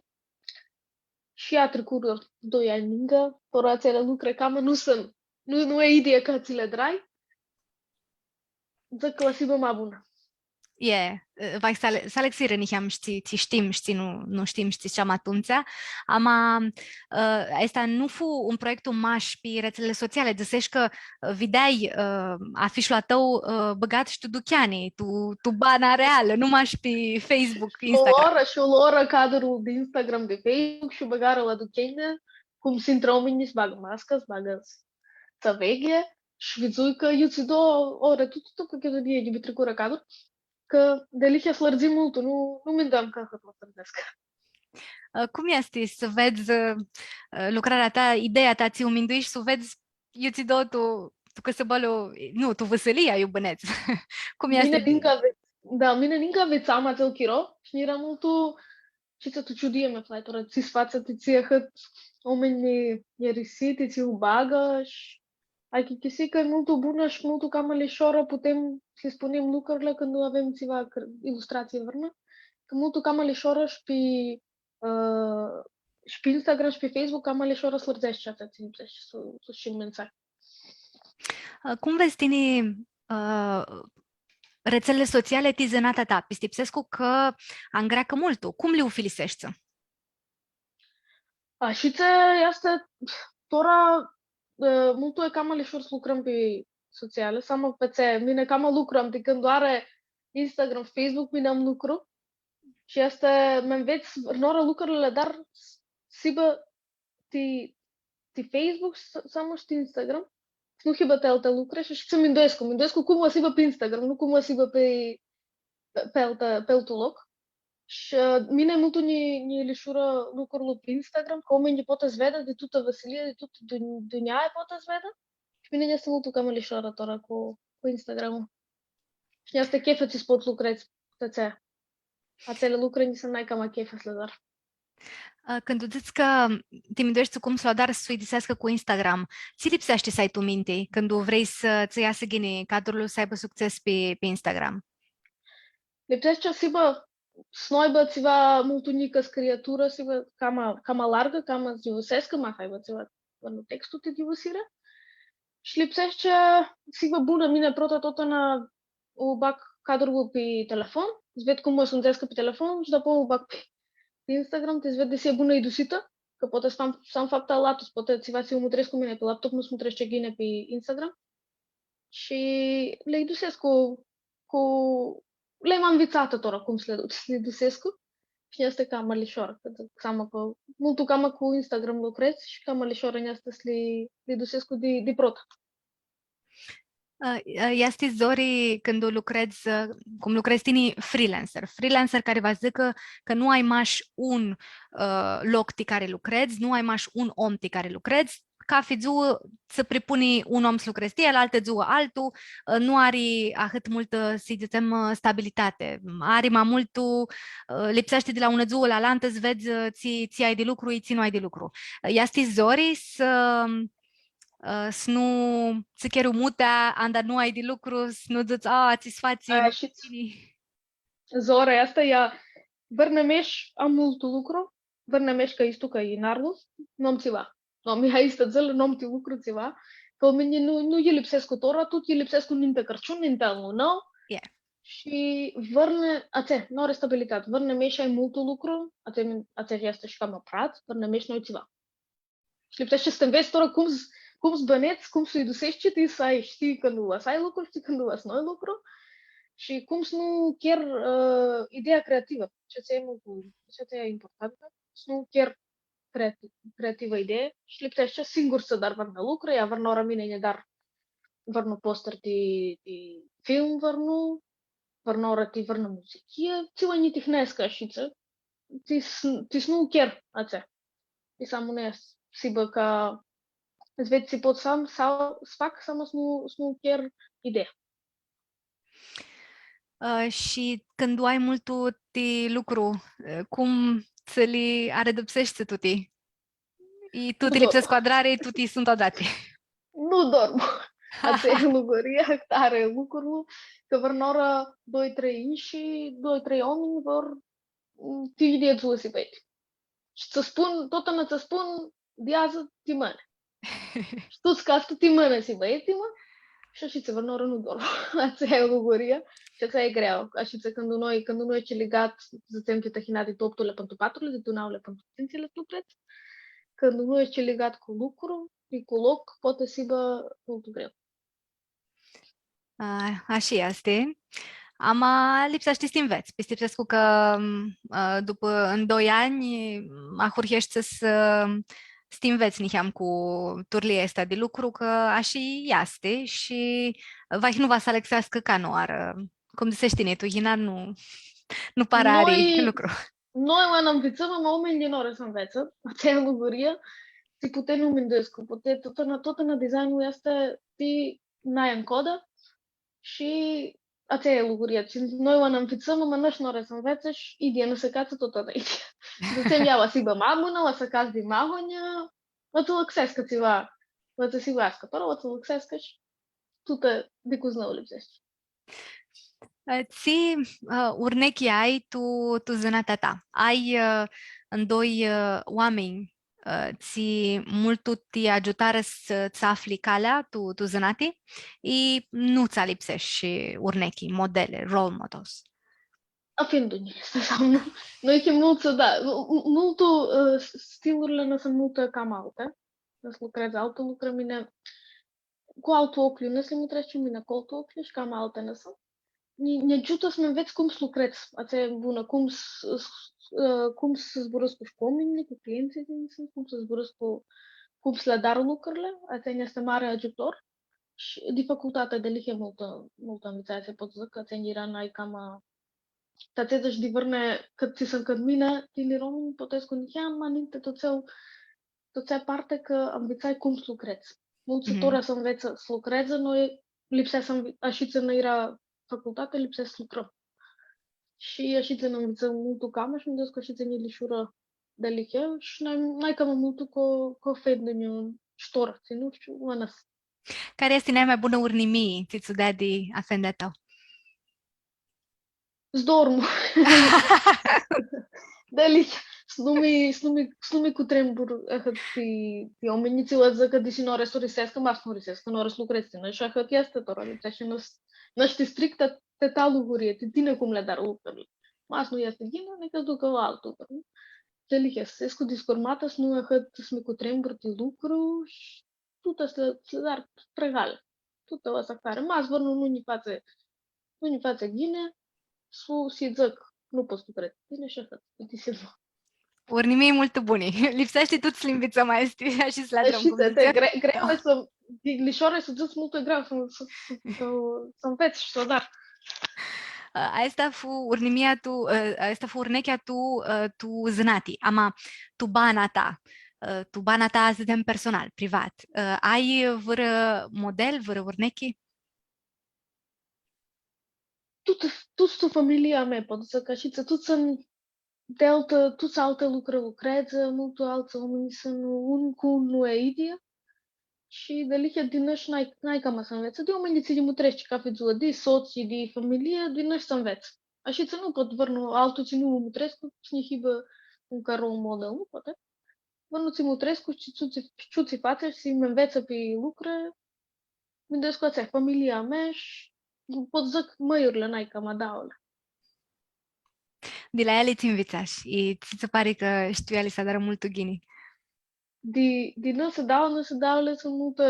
Shi ea tricurã doi anj ningã, tora atseali lucri cama nu suntu, nu, nu e idyea ca tsi li adrai. dzãc cã va s-hibã ma bunã. E, va s-ale-, s-alãxirã niheam shi tsi, tsi shtim shi tsi nu, nu shtim shi tsi s-dzãtsem atumtsea. Ama, ã, aestã nu fu un proiectu mash pi retselili sociali, dzãsesh cã, ã, videai, ã, afishlu a tãu, ã, bãgat shi tu ducheani, tu, tu bana realã, nu mash pi Facebook, Instagram. Shi lorã, shi lorã cadrul di Instagram, di Facebook shi u bãgarã la ducheani, cum s-intrã oaminjlji, s-bagã masca, s-bagã, s-, s-aveghlji, shi vidzui cã iutsido, ore, tu, tu, tu, cã e, e, tricurã cadru, cã dealihea s-lãrdzi multu, nu, nu minduiam cã ahãt va s-lãrdzeascã. Ã, cum easti s-vedz, ã, ã, lucrarea ta, ideea ta, tsi u minduishi, s-u vedz iutsido tu, tu cãsãbãlu, nu, tu vãsilia iu bãnedz. Cum easti? Mini ninca vi-, da, mini ninca vitsam atsel chiro shi nj-eara multu, shi tsi tu ciudii mi aflai tora, tsi s-fatsi, ti tsi ahãt oaminj nj-arisi, ti tsi u bagã shi achichisii cã e multu bunã shi multu cama lishorã putem s-li spunem lucrili cãndu avem tsiva cr-, ilustratsii vãrnã, cã multu cama lishorã shi pi, ã, shi pi Instagram shi pi Facebook cama lishorã s-lãrdzeashti atsea tsi lipseashti s-, s-u shtim mensaji. Ã, cum vedz tini, ã, retselili sociali ti zãnatea ta? Pistipsescu cã angreacã multu. Cum li ufiliseshti? A, shi tsi easti, tora, ã, multu e cama lishor s-lucrãm pi sociali, seamã pi tsi, mini cama lucru am, di cãndu ari Instagram, Facebook, mini am lucru. Shi easti, mi nvets, nora lucrili li adar s-, s-hibã ti, ti Facebook, s-, seamã shi ti Instagram. S-nu hibã ti alti lucri shi, shi tsi minduescu, minduescu cum va s-hibã pi Instagram, nu cum va s-hibã pi, pi, pi altu, pi altu loc. Shi, ã, mini multu nji, nji lishurã lucrul pi Instagram, cã oaminjlji pot s-vedã di tutã vãsilia, di tutã dun-, dunjaua pot s-vedã. Shi mini nj-easti multu cama lishorã tora cu, cu Instagram-ul. Shi nj-easti chef tsi s-pot lucredz, ti atsea. Atseali lucri nji suntu nai cama chef s-li adar. Ã, cãndu dzãts cã ti mindueshti cum s-lu adari s-u uidiseascã cu Instagram, tsi lipseashti s-ai tu minti cãndu vrei s-tsã easã ghini cadrul, s-aibã succes pi, pi Instagram? Lipseashti s-hibã, s-nu aibã tsiva multu njicã scriaturã, s-hibã cama, cama largã, cama s-divuseascã, ma s-aibã tsiva, vãrnu textu ti divusiri. Shi lipseashti s-hibã bunã, mini prota totna u bag cadrul pi telefon, s-ved cum va s-undzeascã pi telefon shi dapoaia u bag pi, pi Instagram, ti s-ved desi e bunã idusitã, cã poati s-am, s-am faptu alatu, poati tsiva tsi u mutrescu mini pi laptop, nu s-mutreashti ghini pi Instagram. Shi li idusescu cu, cu, li am nvitsatã tora cum s-li, s-li idusescu. Shi nj-easti cama lishor, cã dzãc, seamã cã multu cama cu Instagram lucredz shi cama lishor nj-easti s-li, li idusescu di, di prota. Ã, ã, easti zori cãndu lucredz, ã, cum lucredz tini, freelancer. Freelancer cari va s-dzãcã cã nu ai mash un, ã, loc ti cari lucredz, nu ai mash un om ti cari lucredz, cafi dzuã tsã pripuni un om s-lucredz ti el, altã dzuã altu, ã, nu ari ahãt multã, ã, s-dzãtsem, ã, stabilitati. Ari ma multu, ã, lipseashti di la unã dzuã la alantã s-vedz, ã, tsi, tsi ai di lucru, i tsi nu ai di lucru. Ã, easti zori s-, ã, s-nu tsã cheri mutea, anda nu ai di lucru, s-nu dzãts, a, tsi s-fatsi, a, nu shi tini. Zori, aestã e, vãrnã mesh am multu lucru, vãrnã mesh cã easti tu, cã e narlu, nu am tsiva. Nu am, aestã dzãli, nu am ti lucru tsiva, cã oaminjlji nu, nu lji lipsescu tora, tut lji lipsescu ninti Cãrciun, ninti Anlu Nou. Yeah. Shi vãrnã, atsea, nu ari stabilitati, vãrnã mesh ai multu lucru, atsea, atsea easti shi cama prat, vãrnã mesh nu ai tsiva. Shi lipseashti s-ti nvets tora cum s-, cum s-bãnedz, cum s-u iduseshti, ti s-ai, shtii cãndu va s-ai lucru, shtii cãndu va s-nu ai lucru. Shi cum s-nu cher, ã, ideea creativã. Shi atsea e multu, shi atsea e importantã. S-nu cher creati-, creativã idee. Shi lipseashti singur s-adar vãrnã lucru, ia vãrnã oarã mini nj-adar vãrnu poster di, di film, vãrnu, vãrnã oarã ti vãrnã muzichii, tsi va nj-tihneascã ashitsi, ti s-, ti s-nu cher atsea. Ti s-amãnã s-hibã ca s-ved tsi pot s-am, s-, s-fac, seamã s-nu, s-nu cher ideea. Ã, shi cãndu ai multu ti lucru, ã, cum tsã li arãdãpseshti tuti? I tuti lipsescu adrari, tuti suntu adati. Nu dorm. Atsea e luguria, tari lucrul, cã vãrnã oarã doi, trei inshi, doi, trei oaminj vor, mm, ti idyea dzuã s-hibã eti. Shi tsã spun, totna tsã spun, di adzã ti mãni. Shi tu s-caftu ti mãni s-hibã eti, ma, Shi ashitsi, vãrnãoarã nu dormu. Atsea e luguria. Shi atsea e greauã. Ashitsi, cãndu noi, cãndu noi eshti ligat, dzãtsem, ti tahina di tu optulea pãn tu patrulea, di tu naulea pãn tu tsintsilea s-lucredz. Cãndu nu eshti ligat cu lucru, i cu loc, poati s-hibã multu greu. A, ashi easti. Ama lipseashti s-ti nvets. Pistipsescu cã, m, a, dupã, tu doi anj, ahurheshti s-, s-ti nvets niheam cu turlia aestã di lucru, cã ashi easti shi vahi nu va s-alãxeascã canãoarã. Cum dzãsesh tini, tu yinar nu, nu para ari lucru. Noi, noi oaminjlji, ama oaminjlji nu ore s-nveatsã, atsea e luguria, ti putem nu minduescu, putem totna, totna designul easti ti nai ãn codã shi atsea e luguria. Shi noi oaminjlji nvitsãm, ama nãsh nu ore s-nveatsã shi idyea nã s-acatsã totna idyea. Dzãtsem, ia, va s-hibã ma bunã, va s-acats di ma ahãnjã, va tsã lãxeascã tsiva, va tsã silueascã, tora va tsã lãxeascã shi tutã di cuznãu lipseashti. Ã, tsi, ã, urnechi ai tu, tu zãnatea ta? Ai, ã, ndoi, ã, oaminj, ã, tsi multu ti agiutarã s-, s-afli calea tu, tu zãnati, i nu tsã lipseashti urnechi, modele, role models? Afindu-nji, easti, sau nu? Noi him multsã, da, mu-, mu-, multu, ã, s-, stilurli a noasti suntu multu cama alti. Nã s-lucredz altu lucru, mini cu altu oclju, nã s-li mutrescu mini cu altu oclju shi cama alti nã suntu. Nji, nji agiutã s-mi nvets cum s-lucredz, atsea e bunã, cum s-, s-, ã, cum s-zburãscu shi cu oaminjlji, cu clientslji, cum s-zburãscu, cum s-li adar lucrurli, atsea nj-easti mari agiutor. Shi di facultati, dealihea multu, multu anvitsai, atsea pot s-dzãc cã atsea nj-eara nai cama, ta tsi dzãts di vãrnã, cã tsi s-ncãdminã, tiniri oaminj, potescu niheam ma ninti tu atsea, tu atsea parti cã anvitsai cum s-lucredz. Multsã tora s-nvets s-lucredz, noi lipsea s-nvi-, ashitsi nã eara facultati, lipsea s-lucrãm. Shi ashitsi nã nvitsãm multu cama shi mi duchescu cã ashitsi nj-e lishurã dealihea shi nai, nai cama multu cu, cu afendinju shi tora, tsi nu shtiu, ma nãs. Cari easti nai ma bunã urnimii tsi tsã deadi afendea a tãu? S-dormu. Dealihea, s-nu mi, s-nu mi, s-nu mi cutrembur, ahãt ti, ti oaminj, tsi va dzãcã cã desi nu ore s-uriseascã, ma s-nu uriseascã, nu ore s-lucredz, shi ahãt easti tora, deci ashi nu s-, nu shtii strict, ti ta luguria, ti tini cum li adari lucrurli. Ma s-nu easti ghini, nica s-ducã la altu, nu? Dealihea, s-escu discurmatã, s-nu ahãt s-mi cutrembur ti lucru shi tutã s-li, s-li adar pregali. Tutã va s-acari. Ma s-vãrnu nu nji fatsi, nu nji fatsi ghini, s-, s-lji dzãc, nu pot s-lucredz. Bini, shi ahãt, uite, s-nu. Urnimii multu buni. Lipseashti tuts s-li nvitsãm aesti, ashi s-li adrãm, cum dzãtsem. Gre-, greu easti s-, di-, lishor easti s-dzãts, multu greu s-, s-, s-, s-nvets shi s-u adar. Ã, aestã fu urnimia tu, ã, aestã fu urnechea tu, ã, tu zãnati. Ama tu bana ta, ã, tu bana ta, s-dzãtsem, personal, privat, ã, ai vãrã model, vãrã urnechi? Tuts, tuts tu familia a mea, pot s-dzãc, cã shi tuts suntu di altã, tuts altã lucrã, lucreadzã, multu altsã oaminj suntu, un cu un nu e idyea. Shi dealihea di nãsh nai, nai cama s-nvets. Di oaminjlji tsi lji mutrescu cafi dzuã, di sots, di familia, di nãsh s-nvets. Ashitsi nu pot vãrnu altu tsi nu mi mutrescu, s-nji hibã un ca role model, nu poati. Vãrnu tsi mutrescu, shi tsi, tsi, tsi fatsi, shi mi nvetsã pi lucruri, minduescu atsea, familia a mea shi, pot s-dzãc, mãiurli, nai cama dauli. Di la eali tsi nvitsash, i tsi tsã pari cã shtiu eali s-adarã multu ghini? Di, di nãsã dauli, nãsã dauli suntu multu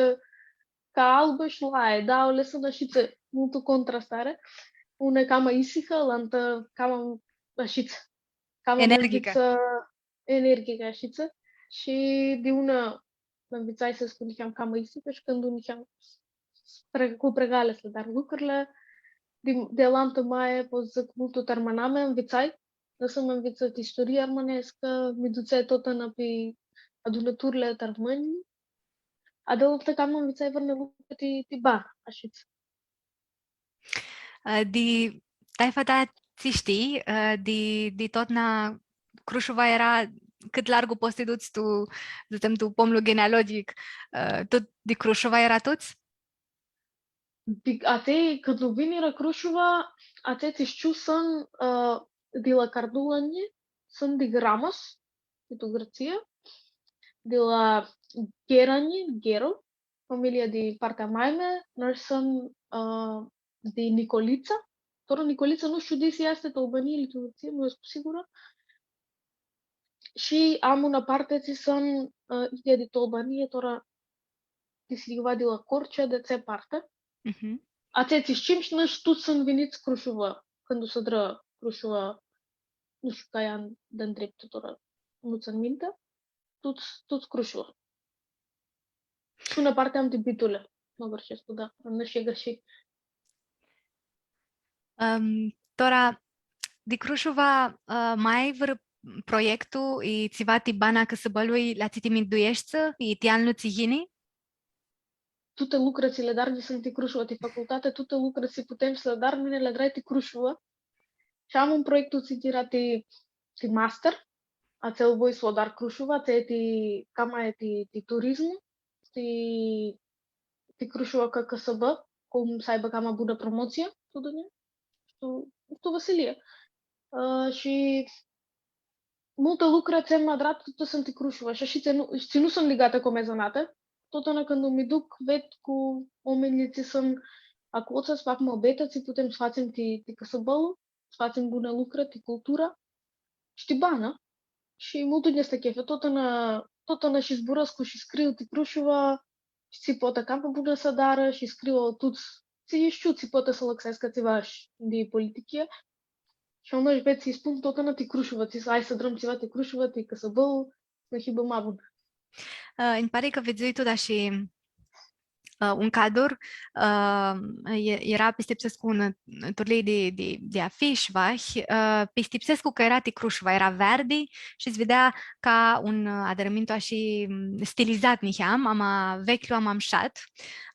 ca albã shi lai, dauli suntu ashitsi, multu contrastari. Una cama isihã, alantã cama ashitsi. Cama energicã. Energicã, ashitsi. Shi di una mi nvitsai s-escu niheam cama isihã shi cãndu niheam pre-, cu pregali s-li adar lucrurli, di, di alantã maia, pot s-dzãc, multu tu armãna mea nvitsai, nãsã mi nvitsã ti isturia armãneascã, mi dutsea totna pi adunãturli tu armãnj, a di alantã cama nvitsai vãrnã lucru ti, ti banã, ashitsi. Ã, di taifa ta tsi shtii, ã, di, di totna Crushuva eara cãt largu pots s-ti duts tu, dzãtsem, tu pomlu genealogic, ã, tut di Crushuva eara tuts? Di, atselj, cãndu vinirã Crushuva, atselj tsi shtiu suntu, ã, di la Cardulanj, suntu di Ramos, di tu Gãrtsii, di la Gheranj, Ghero, familia di partea a mailjei, noi sum, ã, di Nicolitsa. Tora Nicolitsa, nu shtiu di si easti tu Albania, tu Turtsii, nu escu sigurã. Shi am unã parti tsi sum, ã, idyea di tu Albania, tora di si iuva di la Corcea, di atsea parti. Mhm. Atselj tsi shtim shi noi tuts sum vinits Crushuva, cãndu s-adrã Crushuva, nu shtiu cai an di ndreptu tora, nu tsãn minti. Tuts, tuts Crushuva. Shi unã parti am di Bituli. Nu agãrshescu, da, am shi agãrshii. Ãm, tora, di Crushuva, ã, ma ai vãrã proiectu, i tsiva ti bana a cãsãbãlui, la tsi ti mindueshti, i ti anlu tsi yini? Tuti lucri tsi li adar, suntu ti Crushuva, ti facultati, tuti lucri tsi puteam s-li adar, mini li adrai ti Crushuva. Shi am un proiectu tsi eara ti, ti master, atsel voi s-lu adar Crushuva, atsea e ti, cama e ti, ti turismu, ti, ti Crushuva ca cãsãbã, cum s-aibã cama bunã promotsia, tu dunjea, tu, tu vãsilii. Ã, shi multi lucri tsi am adrat, tuti suntu ti Crushuva, shi, shi tsi nu, tsi nu suntu ligati cu mea zãnati, totna cãndu mi duc, ved cu oaminjlji tsi suntu aclo, s-fac muabeti, tsi putem s-fãtsem ti, ti cãsãbãlu, s-fãtsem buni lucri, ti cultura, shi ti bana. Shi multu nj-easti chef, totna, totna shi zburãscu shi scriu ti Crushuva, shi tsi poati cama bunã s-adarã, shi scriu tuts, tsi shtiu, tsi poati s-alãxeascã tsiva shi di politichii. Shi anush, ved, lji spun totna ti Crushuva, tsi, hai s-adrãm tsiva ti Crushuva, ti cãsãbãlu, s-hibã ma bun. Ã, nji pari cã vidzui tu, da, shi, ã, un cadur, ã, e-, eara, pistipsescu, unã turlii di, di, di afish, vahi, ã, pistipsescu cã eara ti Crushuva, eara veardi shi s-videa ca un, ã, adãrãmintu ashi, m, stilizat niheam, ama veclju, ama mshat.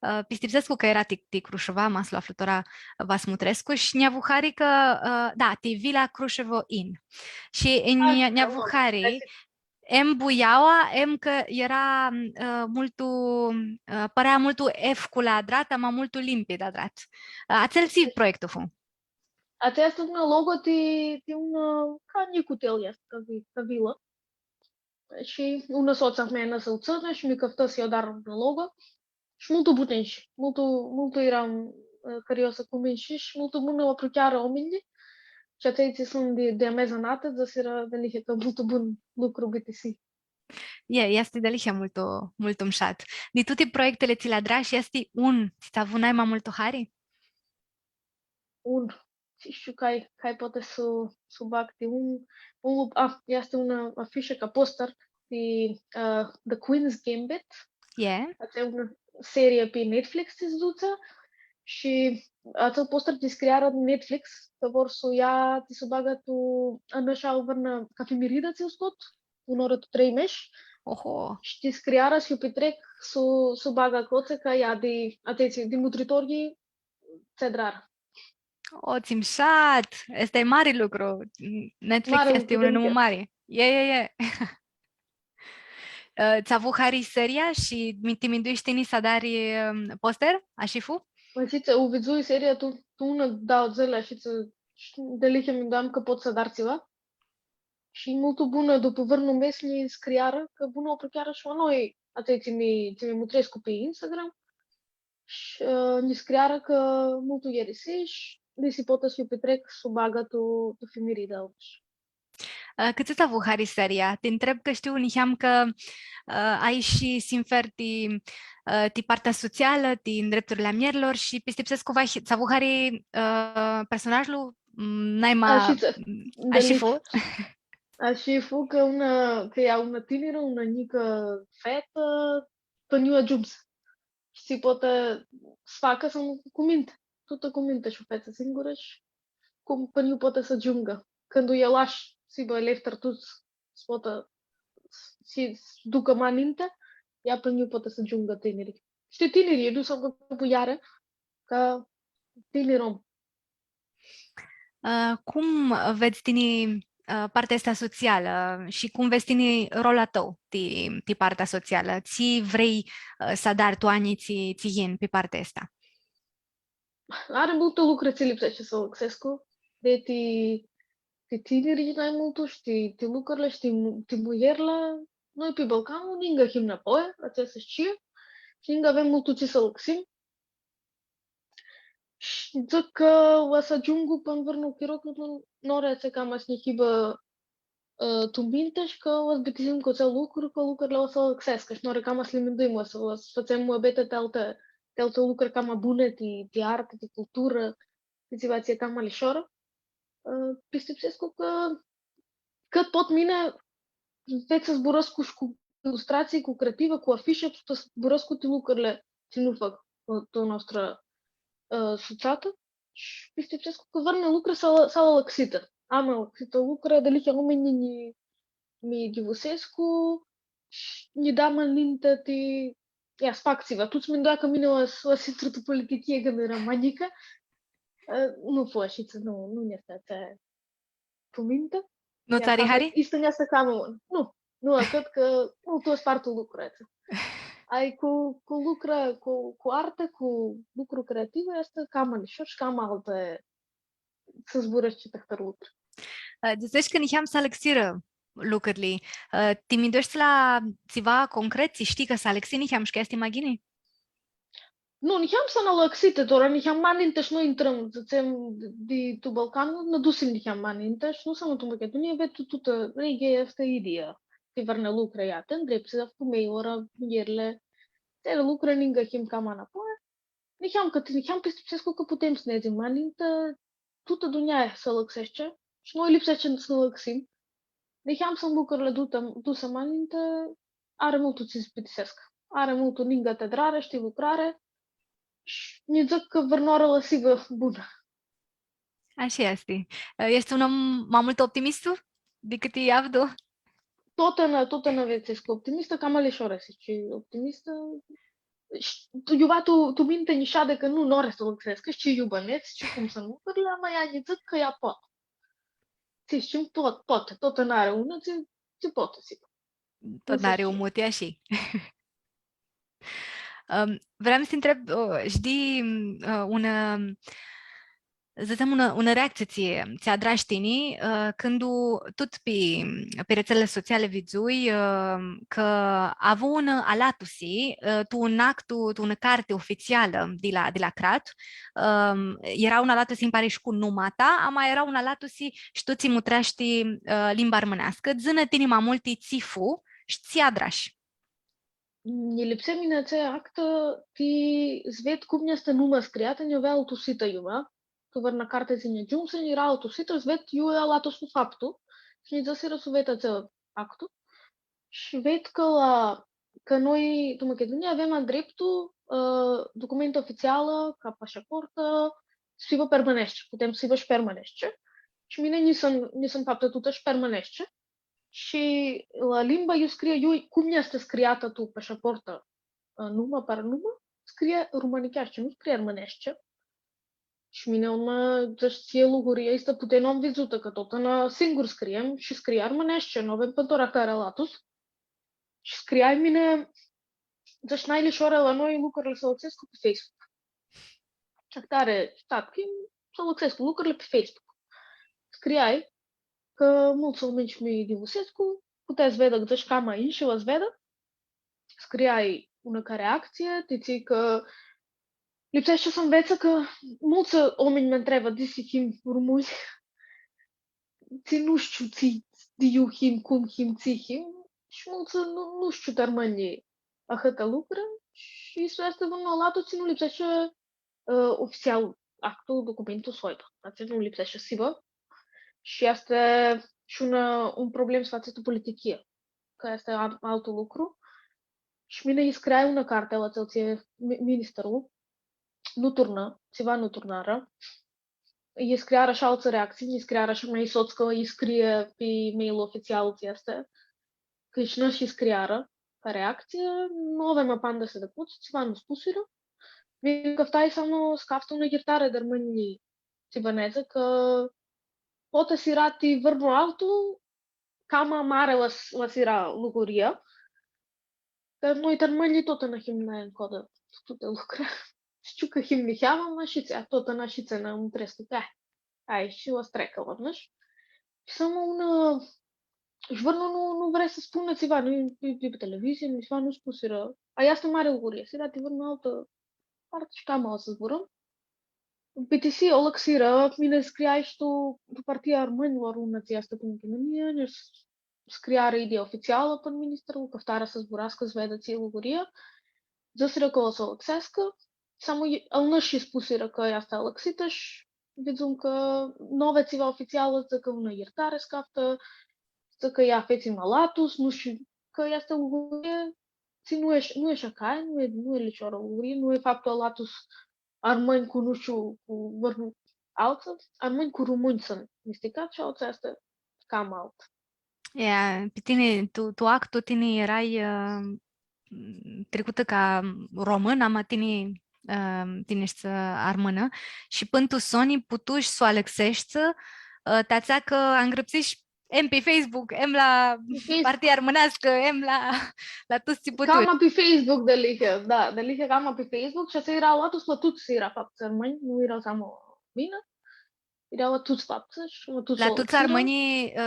Ã, pistipsescu cã eara ti, ti Crushuva, ma s-lu aflu tora, va s-mutrescu. Shi nj-avu hari cã, ã, da, ti Vila Crushevo Inn. Shi nj-, nj-avu hari, em buiaua, em cã eara, ã, multu, ã, pãrea multu efcul adrat, ama multu limpid adrat. Ã, atsel tsi proiectu fu? Atsea easti un logo ti, ti un, ã, ca njic hotel, easti ca vi-, ca vilã. Shi unã sotsã a mea nã s-lu tsãnã shi mi cãftã s-lj-u adar un logo. Shi multu bun inshi. Multu, multu earam, ã, curiosã cum inshi shi multu bun u apruchearã oaminjlji. Shi atselj tsi suntu di, di a mea zãnati, dzãsirã dealihea cã multu bun lucru bitisi. E, easti dealihea multu, multu mshat. Di tuti proiectili tsi li adrash, easti un tsi ts-avu nai ma multu hari? Un, tsi shtiu, cai, cai poati s-u, s-u bag ti un, un, a, easti unã afishã ca poster ti, ã, The Queen's Gambit. E. Atsea e unã serie pi Netflix, tsi s-dutsea, shi atsel poster ti scriarã Netflix, cã vor s-u ia, ti s-u bagã tu, ãn ashi, vãrnã, ca fimiridã tsi u scot, unã oarã tu trei mesh. Oho. Shi ti scriarã s-u pitrec, s-u, s-u bagã aclotsi, cã ea di, atsea di mutritorlji, tsi adrarã. O, tsi mshat! Aestã e mari lucru. Netflix easti un numu mari. E, e, e. Ã, ts-avu hari seria shi mi-, ti mindueshti tini s-adari, ãm, poster? Ashi fu? Ashi tsi, u vidzui seria tu, tu unã, dauã dzãli, ashi tsi, shi dealihea minduiam cã pot s-adar tsiva. Shi multu bunã, dupu vãrnu mes nji scriarã, cã bunã u apruchearã shi la noi, atselj tsi mi, tsi mi mutrescu pi Instagram. Shi, ã, nji scriarã cã multu lj-arisi shi di si pot s-u pitrec, s-u bagã tu, tu fimiridã. Ã, cãtse ts-avu hari seria? Ti ntreb cã shtiu niheam cã, ã, ai shi sinfer ti, ã, ti partea socialã, ti ndrepturli a muljerlor shi pistipsescu cã ts-avu hari, ã, personajlu, m, nai ma, ashi fu? Ashi fu cã unã, cã ea unã tinirã, unã njicã fetã, pãnã iu agiumsi. Shi tsi poati s-facã s-nu cu minti. Tutã cu minti shi u featsi singurã shi cum pãnã iu poati s-agiungã. Cãndu u lashi s-hibã lefter tuts, s-poati s-, s-ducã ma ninti, ea pãnã iu poati s-agiungã tinirlji. Shi tinirlji, nu s-am fãcut buiarã, ca tinir om. Ã, cum vedz tini, ã, partea aestã socialã shi cum vedz tini rolul a tãu ti, ti partea socialã? Tsi vrei, ã, s-adari tu anjlji tsi, tsi yin pi partea aestã? Ari multi lucri tsi lipseashti s-alãxescu, di ti, ti tinirlji nai multu shi ti, ti lucrili shi ti mu-, ti muljerli. Noi pi Balcanlu, ningã him nãpoi, atsea s-shtii. Ninga avem multu tsi s-alãxim. Shi dzãc cã va s-agiungu pãn vãrnu chiro cãndu nu, nori atsea cama s-nji hibã, ã, tu minti shi cã va s-bitizim cu atsea lucru, cã lucrurli va s-alãxeascã shi nori cama s-li minduim, va s-, va s-fãtsem muabeti ti alti, ti alti lucri cama buni, ti, ti artã, ti culturã, ti tsiva tsi e cama lishor. Ã, pistipsescu cã, cã pot mini, pot s-zburãscu shi cu ilustratsii, cu creativã, cu afishi, s-, zburãscu ti lucrurli tsi nu fac, ã, tu a noastrã, ã, sutsatã. Shi pistipsescu cã vãrnã lucri s-, s-alãxitã. Am alãxitã lucri, dealihea oaminj nji, nji divusescu shi nji da ma ninti ti, ia, s-fac tsiva. Tuts minduea cã mini va s-, va s-intru tu politichii cãndu eram ma njicã. Ã, nu fu ashitsi, nu, nu nj-easti atsea tu minti. Nu tsã ari hari? Easti, easti cama un. Nu, nu, cred cã nu tu aspartu lucrul atsea. Ai cu, cu lucra, cu, cu artã, cu lucru creativ, easti cama lishor shi cama alti s-zburãshti ti ahtãri lucri. Ã, dzãtsesh cã niheam s-alãxirã lucrili. Ã, ti mindueshti la tsiva concret, tsi shtii cã s-alãxi niheam shi cã easti ma ghini? Nu, niheam s-alãxitã, tora niheam ma ninti shi noi intrãm, dzãtsem, di, di tu Balcan, nã dusim niheam ma ninti shi nu s-am tu Machidunia, ved tu tutã, Riga easti idyea. Ti vãrnã lucri, ia, ti ndrepti, s-afcumei, ora, muljerli, tsi lucri, ninga him cama nãpoi. Niheam cã, niheam pistipsescu cã putem s-nã dusim ma ninti, tutã dunjaia s-alãxeashti shi noi lipseashti s-nã alãxim. Niheam s-nã dusim lucrurli dusi, dusi ma ninti, ari multu tsi s-bitiseascã. Ari multu ninga ti adrari shi ti lucrari. Shi nji dzãc cã vãrnãoarã va s-hibã bunã. Ashi easti. Eshti un om ma multu optimistu dicãt avdu? Totna, totna va s-escu optimistã, cama lishor s-hii optimistã. Shi tu, iuva tu, tu minti nji shadi cã nu, nori s-alãxescu, shi iu bãnedz, shi cum suntu lucrurli, ama ia nji dzãc cã ia poati. Tsi shtim, poati, poati, totna ari unã, tsi, tsi poati s-hibã. Totna ari un muti, ashi. Ãm, vream s-ti ntreb, ã, shi di, ã, unã, dzãtsem, unã, unã reactsii tsi, tsi adrash tini, ã, cãndu tut pi, pi retselili sociali vidzui, ã, cã avu unã alatusi, ã, tu un actu, tu unã carti ofitsialã di la, di la crat, ãm, eara unã alatusi, nji pari, shi cu numa ta, ama eara unã alatusi shi tu tsi mutreashti, ã, limba armãneascã. Dzã-nã tini ma multi tsi fu shi tsi adrash. Nji lipsea mini atsea actã ti s-ved cum easti numa scriatã, nj-avea altusitã iuva, tu vãrnã carti tsi nj-agiumsi, eara altusitã, s-ved iu e alatus cu faptu, shi nji dzãsirã s-u ved atsea actu. Shi ved cã la, cã noi, tu Machidunia, avem ma dreptu, ã, documentu ofitsial, ca pashaportã, s-hibã pi armãneashti, putem s-hibã shi pi armãneashti. Shi mini nji s-, nji s-faptã tutã shi pi armãneashti. Shi la limba iu scrie, iu, cum easti scriatã tu pashaportã, ã, numa, paranuma, scrie rumãnicheashti, nu scrie armãneashti. Shi mini, ma, dzãsh, tsi e lucrul aestu, putea nu am vidzutã, cã totna singur scriem shi scrie armãneashti, nu avem pãn tora ahtari alatus. Shi scriai mini, dzãsh, nai lishor la noi lucrurli s-alãxescu pi Facebook. Ahtari stat, cã s-alãxescu lucrurli pi Facebook. Scriai cã multsã oaminj mi divusescu, putea s-vedã, dzãsh, cama inshi va s-vedã. Scriai unã cari actsii, ti tsi cã lipseashti s-anvetsã cã multsã oaminj mi ntreba di tsi him rumãnj, tsi nu shtiu tsi, di iu him, cum him, tsi him, shi multsã nu, nu shtiu ti armãnj ahãtã lucri, shi s-easti un alatu tsi nu lipseashti ã, ofitsial actul, documentul s-u aibã. Atsea nu lipseashti s-hibã. Shi aestã e shi un, un problem s-fatsi tu politichii, cã aestã e al-, altu lucru. Shi mini lji scriai unã carti la atsel tsi e mi-, ministerlu, nu turnã, tsiva nu turnarã. Lji scriarã shi altsã reactsii, lji scriarã shi a mei sots cã lji scrie pi mail ofitsial tsi easti. Cã shi nãsh lji scriarã ca reactsii, nu avem apandisi di puts, tsiva nu spusirã. Mini cãftai s-am, s-caftã unã ljirtari di armãnjlji tsi bãneadzã, cã poati s-eara ti vãrnu altu, cama mari va s-, va s-eara lucrul atsel. Cã noi ti armãnjlji totna him nai ncodã tu tuti lucri. Shtiu cã him niheamã, ma shi tsi, totna shi tsi nã mutrescu cã ai, shi va s-treacã la nãsh. Shi s-am unã, Shi vãrnu nu, nu vrea s-spunã tsiva, nu, nu, nu pi televizii, nu tsiva, nu spusirã. Aia easti mari lugurii, s-eara ti vãrnu altã parti shi cama s-zburãm. Pi ti si, u alãxirã, mini scriai shi tu, tu Partia Armãnjlor, unã tsi easti tu Machidunii, nji s-, scriarã idea ofitsialã pãn ministrul, cãftarã s-zburascã, s-veadã tsi e luguria. Dzãsirã cã o s-u alãxeascã, samo i-, al nãsh shi spusirã cã easti alãxitã shi vidzum cã nu avea tsiva ofitsialã, dzãc cã unã ljirtari s-caftã, dzãc cã ea fetsi ma alatus, nu shtiu, cã easti o lugurii, tsi nu e, nu e sh-acã, nu e, nu e lishor o lugurii, nu e faptul alatus armãnj cu, nu shtiu, cu vãrnu altsã, armãnj cu rumãnj suntu misticats shi altsã easti cama alt. Ea, pi tini, tu, tu actu tini erai, ã, tricutã ca romãnã, ama tini, ã, tini eshti, ã, armãnã. Shi pãn tu soni putushi s-u alãxeshti, ã, ti atsea cã angrãpsishi em pi Facebook, em la Pi Facebook. Partia Armãneascã, em la, la tuts tsi putushi. Cama pi Facebook, dealihea, da, dealihea cama pi Facebook shi atsea eara alatus la tuts, eara faptsã armãnj, nu eara samo mini. Eara la tuts faptsã shi la tuts. La tuts armãnjlji, ã,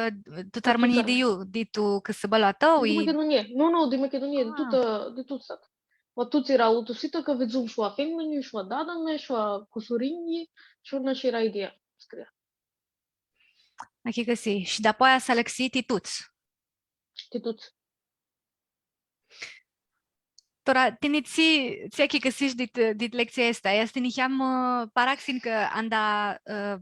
tuts armãnjlji di iu, di tu cãsãbãlu a tãu, di Machidunii. Nu, nu, di Machidunii, di tutã, di tut stat. La tuts eara alatusitã, cã vidzum shi a femnjlji, shi a dadã-mea, shi a cusurinjlji, shi urnã shi eara ideea, scria. Achicãsii. Shi dapoaia s-alãxi ti tuts. Ti tuts. Tora, tini tsi, tsi achicãsishi dit, dit lectsia aestã? Easti niheam, ã, paraxin cã anda, ã,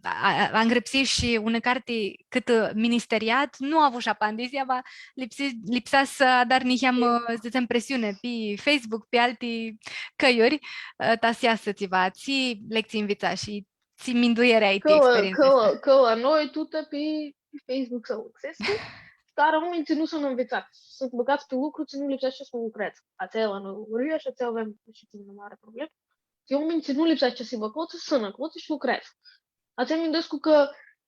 a, a, angrãpsishi unã carti cãtã, ã, ministeriat, nu avushi apandisi, ama lipsi-, lipsea s-adari niheam, ã, s-dzãtsem, presiuni pi Facebook, pi alti cãljuri, ã, ta s-easã tsiva. Tsi lectsii nvitsashi? Tsi mindueari ai ti experientsa aestã? Cã, cã noi tutã pi, pi Facebook s-alãxescu, dar oaminjlji tsi nu suntu nvitsats, suntu bãgats pi lucru tsi nu lipseashti s-lucreadzã. Atsea e unã lugurii shi atsea avem shi tsi mari problemã. Ti oaminjlji tsi nu lipseashti s-hibã aclotsi, suntu aclotsi shi lucreadzã. Atsea minduescu cã,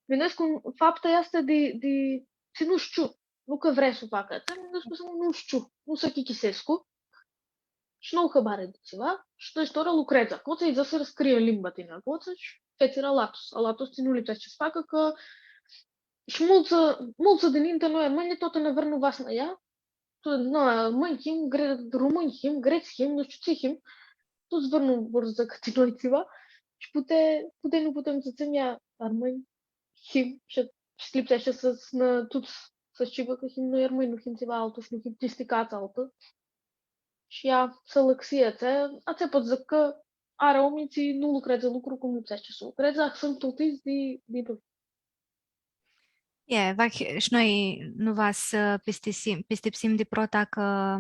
minduescu fapta aestã di, di, tsi nu shtiu, nu cã vrea s-u facã, atsea minduescu cã nu shtiu, nu s-achicãsescu. Shi nu au hãbari di tsiva, shi deci tora lucreadzã aclotsi, lji dzãsirã s-scrie limba tini aclotsi, shi fetsi eara alatus, alatus tsi nu lipseashti s-facã, cã shi multsã, multsã di ninti noi armãnjlji, tut nã vãrnu va s-nã ia, tu, na, armãnj him, gre-, rumãnj him, grets him, nu shtiu tsi him, tuts vãrnu vor s-dzãcã ti noi tsiva, shi pute, pute nu putem s-dzãtsem, ia, armãnj him, shi, shi lipseashti s-, s-nã, tuts s-shcibã cã him noi armãnj, nu him tsiva altu shi nu him misticats altã. Shi ea s-alãxi, atsea, atsea pot s-dzãc cã ari oaminj tsi nu lucreadzã lucru cum lipseashti s-lucreadzã, suntu tuts di, di noi. E, va, shi noi nu va s-pistipsim, pistipsim di prota cã,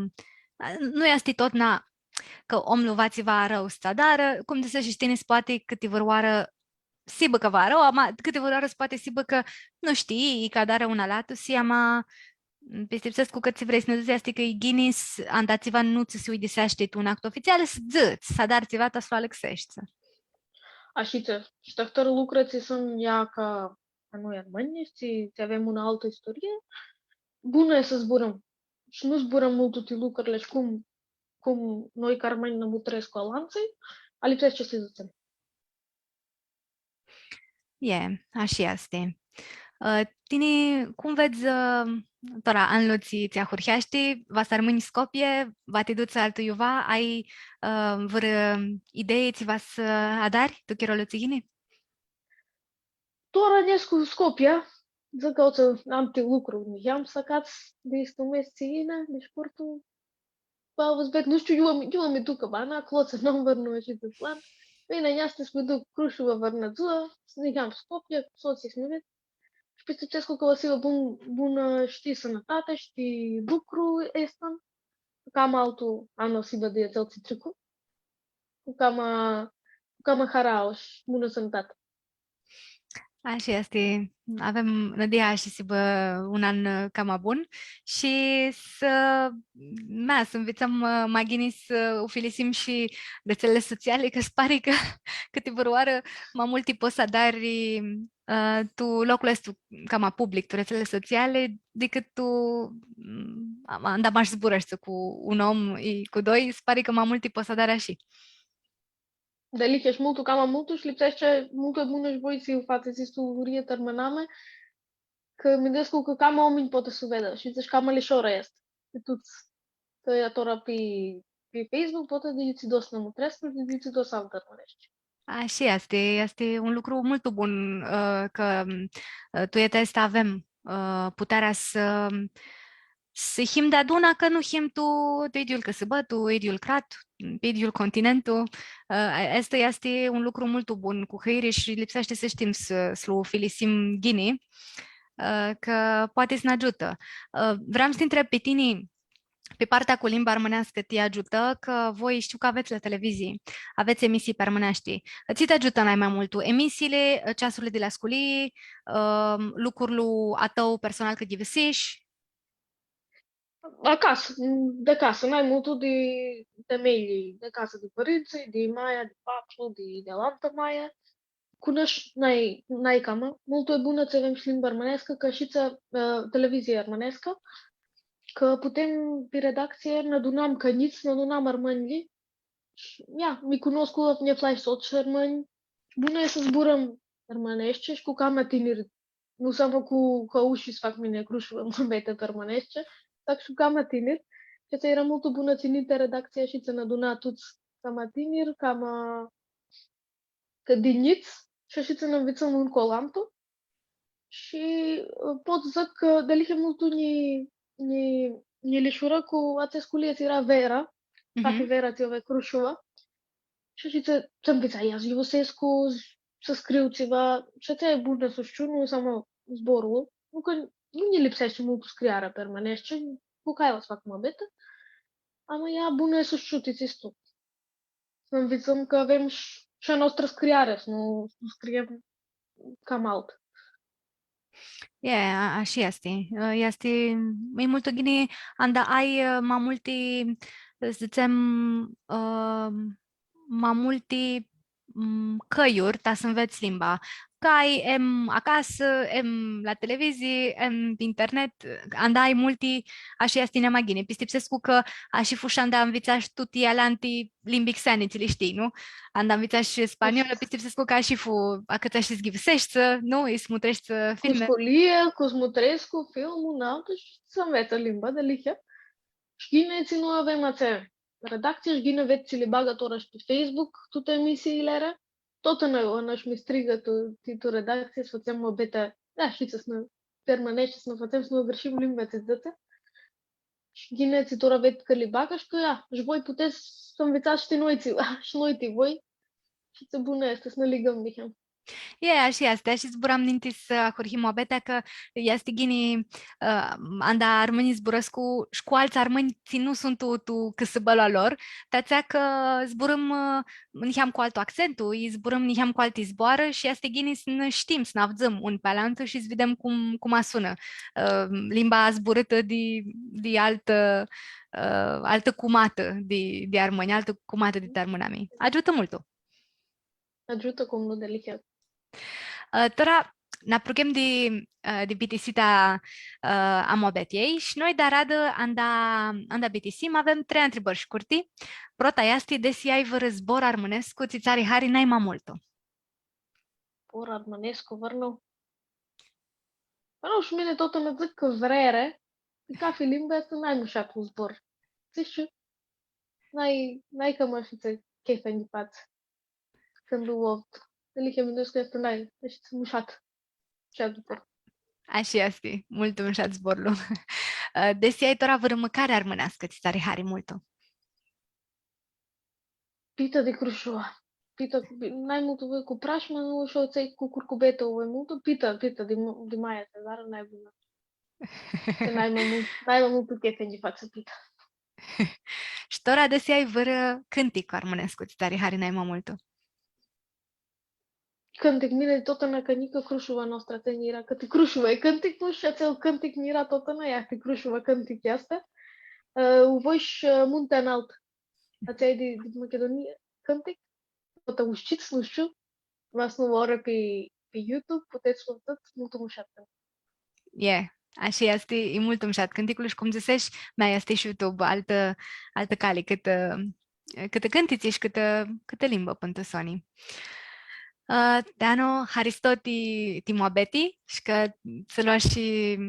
a, nu easti totna cã omlu va tsiva arãu s-tsã adarã, cum dzãseshi shi tini, poati cãtivãrãoarã s-hibã cã va arãu, ama cãtivãrãoarã poati s-hibã cã nu shtii, i cã adarã un alatusi, ama pistipsescu cã tsi vrei s-nã dzãts easti cã e ghini s-, anda tsiva nu tsã si uidiseashti tu un act ofitsial, s-dzãts, s-adari tsiva ta s-lu alãxeshti. Ashitsi, shi ahtãri lucri tsi suntu ia ca a noi armãnj, shi tsi avem unã altã isturii, bunã e s-zburãm. Shi nu zburãm multu ti lucrili shi cum, cum noi ca armãnj nã mutrescu alantsã, a lipseashti s-dzãtsem. E, ashi easti. Ã, tini, cum vedz, ã, tora, anlu tsi, tsi ahurheashti, va s-armãnj Scopie, va ti duts altu iuva, ai, ã, vãrã idei tsi va s-adari tu chirolu tsi yini? Tora nescu Scopia, dzãc cã aoatsi am ti lucru, niheam s-acats di aestu mes tsi yini, di shcurtu, va s-ved, nu shtiu, iu, iu mi duc, cã bana, aclotsi, nu am vãrnu shi di plan. Bine, ia s-mi duc Crushova vãrnã dzuã, s-niheam Scopia, cu sotslji s-mi ved. Shi pistipsescu cã va s-hibã bun, bunã, ã, shi ti sãnãtati, shi ti lucru aestu an. Cama altu an va s-hibã di atsel tsi tricu. Cu cama, cu cama harauã shi bunã sãnãtati. Ashi easti. Avem nãdia shi s-hibã un an, ã, cama bun shi s-, mea, s-nvitsãm, ã, ma ghini s-ufilisim shi retselili sociali, cã s-pari cã cãtivãrãoarã ma multi pots s-adari, ã, tu loclu aestu cama public, tu retselili sociali, dicãt tu, mm, a-, anda mash zburãshti cu un om i cu doi, s-pari cã ma multi pots s-adari ashi. Dealihea shi multu, cama multu, shi lipseashti multu bunã shi voi s-u fats, s-u lugurii ti armãnami. cã minduescu cã cama oaminj poati s-u vedã shi dzãc, cama lishor easti. Pi tuts. Cã tora pi, pi Facebook poati di iutsido s-nã mutreascã, di iutsido s-avdã armãneashti. Ashi easti, easti un lucru multu bun, ã, cã, ã, tu etea aestã avem, ã, putearea s-, s-him deadun, cã nu him tu, tu idyiul cãsãbã, tu idyiul crat, pi idyiul continentu. Ã, aestã easti un lucru multu bun cu hãiri shi lipseashti s-shtim s-, s-lu filisim ghini, ã, cã poati s-nã agiutã. Ã, vream s-ti ntreb pi tini, pi partea cu limba armãneascã ti agiutã, cã voi shtiu cã avets la televizii, avets emisii pi armãneashti. Tsi ti agiutã nai ma multu? Emisiili, ceasurli di la sculii, ã, lucrul a tãu personal cã ghivãsish? Acasã, di casã, nai multu di temeljli, di casã, di pãrintsã, di maia, di paplu, di, di alantã maia. Cunoscu nai, nai cama, multu e bunã tsi avem shi limba armãneascã, cã shi tsi, ã, televizia armãneascã, cã putem pi redactsii, nã adunãm, cã njits nã adunãm armãnjlji, shi, ia, mi cunoscu, nj-aflai sots armãnj, bunã e s-zburãm armãneashti shi cu cama tiniri, nu s-am fãcut cã ushi s-fac mini crushuvã muabeti pi armãneashti, fac shi cu cama tiniri, shi atsea eara multu bunã tsi nã redactsia shi tsi nã aduna tuts cama tiniri, cama cã di njits, shi ashi tsi nã nvitsãm un cu alantu. Shi, ã, pot s-dzãc cã dealihea multu nji, nji, nji lishurã cu atsea sculii tsi eara vera, cathi vera tsi avea crushuvã. Shi ashi tsi, tsi nvitsai, ia s-ghivãsescu, s-scriu tsiva, shi atsea e bunã s-u shtiu, nu nsãmnã zborlu. Nu cã nu nji lipseashti multu scriarea pi armãneashti, cu cai va s-fac muabeti. Ama ea bunã e s-u shtiu, ti dzãc tu. S-nvitsãm cã avem sh-, shi a noastrã scriari, s-nu, s-nu scriem cama alt. E, a-, ashi easti. Ã, easti, e multu ghini, anda ai, ã, ma multi, s-dzãtsem, ã, ma multi, m, cãljuri ta s-nvets limba. Cã ai em acasã, em la televizii, em pi internet, anda ai multi, ashi easti nai ma ghini. Pistipsescu cã ashi fu shi anda nvitsash tuti alanti limbi xeani tsi li shtii, nu? Anda nvitsash shi spaniolã, pistipsescu cã ashi fu, acãtsash s-ghivãseshti, nu? I s-mutreshti filmi. Cu sculia, cu s-mutrescu filmul, nãaltã shi s-nvetsã limba, dealihea. Shi ghini tsi nu avem atsea redactsii, shi ghini vedz tsi li bagã tora shi pi Facebook, tuti emisiili aesti. Totna, ã, nã shi mi strigã tu, ti tu redactsii, s-fãtsem muabeti, da, shi tsi s-nã, pi armãneashti, s-nã fãtsem, s-nu agãrshim limba, tsi dzãtsi. Shi ghini tsi tora ved cã li bagã shi cã, ia, shi voi putets s-nvitsats shi noi tsi, shi noi ti voi. Shi tsi bunã easti s-nã ligãm di him. E, ashi easti, ashi zburam ninti s-ahurhim muabetea, cã easti ghini, ã, anda armãnjlji zburãscu shi cu altsã armãnj tsi nu suntu tu, tu cãsãbãlu a lor, ti atsea cã zburãm, ã, niheam cu altu accentu, i zburãm niheam cu alti zboarã shi easti ghini s-nã shtim, s-nã avdzãm un pi alantu shi s-videm cum, cum asunã, ã, limba zburãtã di, di altã, ã, altã cumatã di, di armãnj, altã cumatã di armãnami. Agiutã multu. Agiutã cum nu dealihea. Ã, tora, nã apruchem di, ã, di bitisita, ã, a muabetiljei shi noi di aradã, anda, anda bitisim, avem trei ntribãri shcurti. Prota easti, desi ai vãrã zbor armãnescu tsi tsã ari hari nai ma multu? Zbor armãnescu, vãrnu? Vãrnu shi mini totna dzãc cã vrearea, pi cathi limbã easti nai mushatlu zbor. Tsi shtiu, nai, nai cama shi tsi chef nji fatsi. Cãndu u avdu, dealihea minduescu cã easti nai, easti mushat. Shi adupã. Ashi easti, multu mushat zborlu. Ã, desi ai tora vãrã mãcari armãneascã tsi tsã ari hari multu? Pita di Crushuva. Pita cu, nai multu voi cu prashmã, nu, shi atsea cu curcubetã, voi multu, pita, pita di, di maia Teodoarã, nai bunã. Cã nai ma multu, nai ma multu chef nji fatsi pita. Shi tora desi ai vãrã cãntic armãnescu tsi tsã ari hari nai ma multu? Cãntic, mini totna ca njicã Crushuva a noastrã, atsea eara, cãti Crushuva e cãnticlu shi atsel cãntic nj-eara totna, ia, ti Crushuva cãntic easti. Ã, u voi shi, ã, Munti Analtu. Atsea e di, di Machidunii, cãntic. Poati u shtits, nu shtiu. Ma s-nu u ari pi, pi YouTube, putets s-u avdzãts, multu mushat. E, ashi easti, e multu mushat cãnticlu shi cum dzãsesh, ma easti shi YouTube, altã, altã cali, cãtã, cãtã cãntitsi shi cãtã, cãtã limbã pãn tu soni. Ã, Teano, haristo ti, ti muabeti shi cã tsã loash shi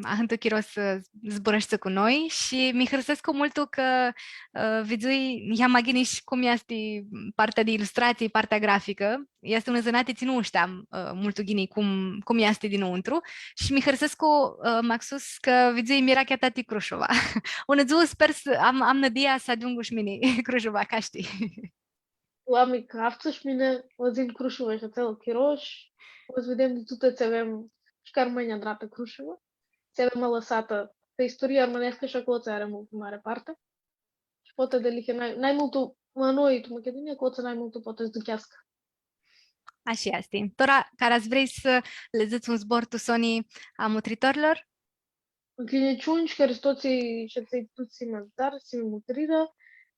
ahãntu chiro s-zburãshti cu noi shi mi hãrsescu multu cã, ã, vidzui niheamã ghini shi cum easti partea di ilustratsii, partea graficã. Easti unã zãnati tsi nu u shteam, ã, multu ghini cum, cum easti dinãuntru shi mi hãrsescu, ã, maxus cã vidzui mirachea ta ti Crushova. Unã dzuã sper s-, am, am nãdia s-agiungu shi mini Crushova, ca shtii. Oaminj ca avtsã shi mini, va s-yin Crushova shi atsel chiro shi va s-videm di tutã tsi avem shi ca armãnj adratã Crushova, tsi avem alãsatã pi isturia armãneascã shi aclo tsi ari multu mari parti. Shi poati dealihea nai, nai multu, ma noi, tu Machidunia, aclo tsi nai multu poati s-ducheascã. Ashi easti. Tora, cara s-vrei s-lã dzãts un zbor tu soni a mutritorlor? Ncljinãciunj, cari s-, totsi, shi atselj tuts tsi mi agiutarã, tsi mi mutrirã,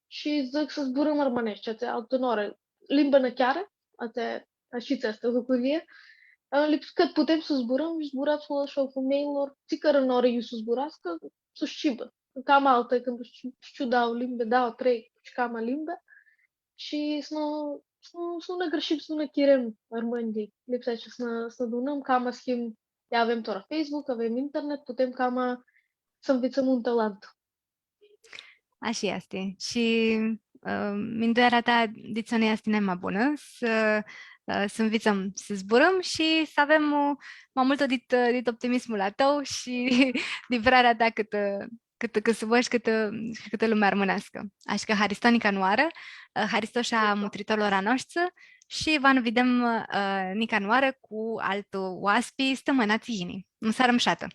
shi dzãc s-zburãm armãneashti, atsea altã norã, limbã nã chearã, atsea, ashi tsi easti bucuria. Ã, lip-, cãt putem s-zburãm, zburats shi a fumeljlor, tsi cãrã norã iu s-zburascã, s-u shcibã. Cama altã, cãndu shciu, shciu dauã limbi, dauã, trei, cama limbi, shi s-nu, s-nu, s-nu nã grãshim, s-nu nã chirem armãnjlji. Lipseashti s-nã, s-nã adunãm, cama s-him, ia avem tora Facebook, avem internet, putem cama s-nvitsãm un talant. Ashi easti. Shi, ã, mindueara ta, di tsi nu easti nai ma bunã, s-, ã, s-nvitsãm, s-zburãm shi s-avem, ã, ma multu dit, ã, dit optimismul a tãu shi di vrearea ta cãtã, cãtã Cãsãbã shi cãtã, cãtã lumea armãneascã. Ashi cã haristo nica nãoarã, ã, haristo shi a mutritorlor a noshtsã shi va nã videm, ã, nica nãoarã cu altu oaspi stãmãna tsi yini. Unã searã mushatã!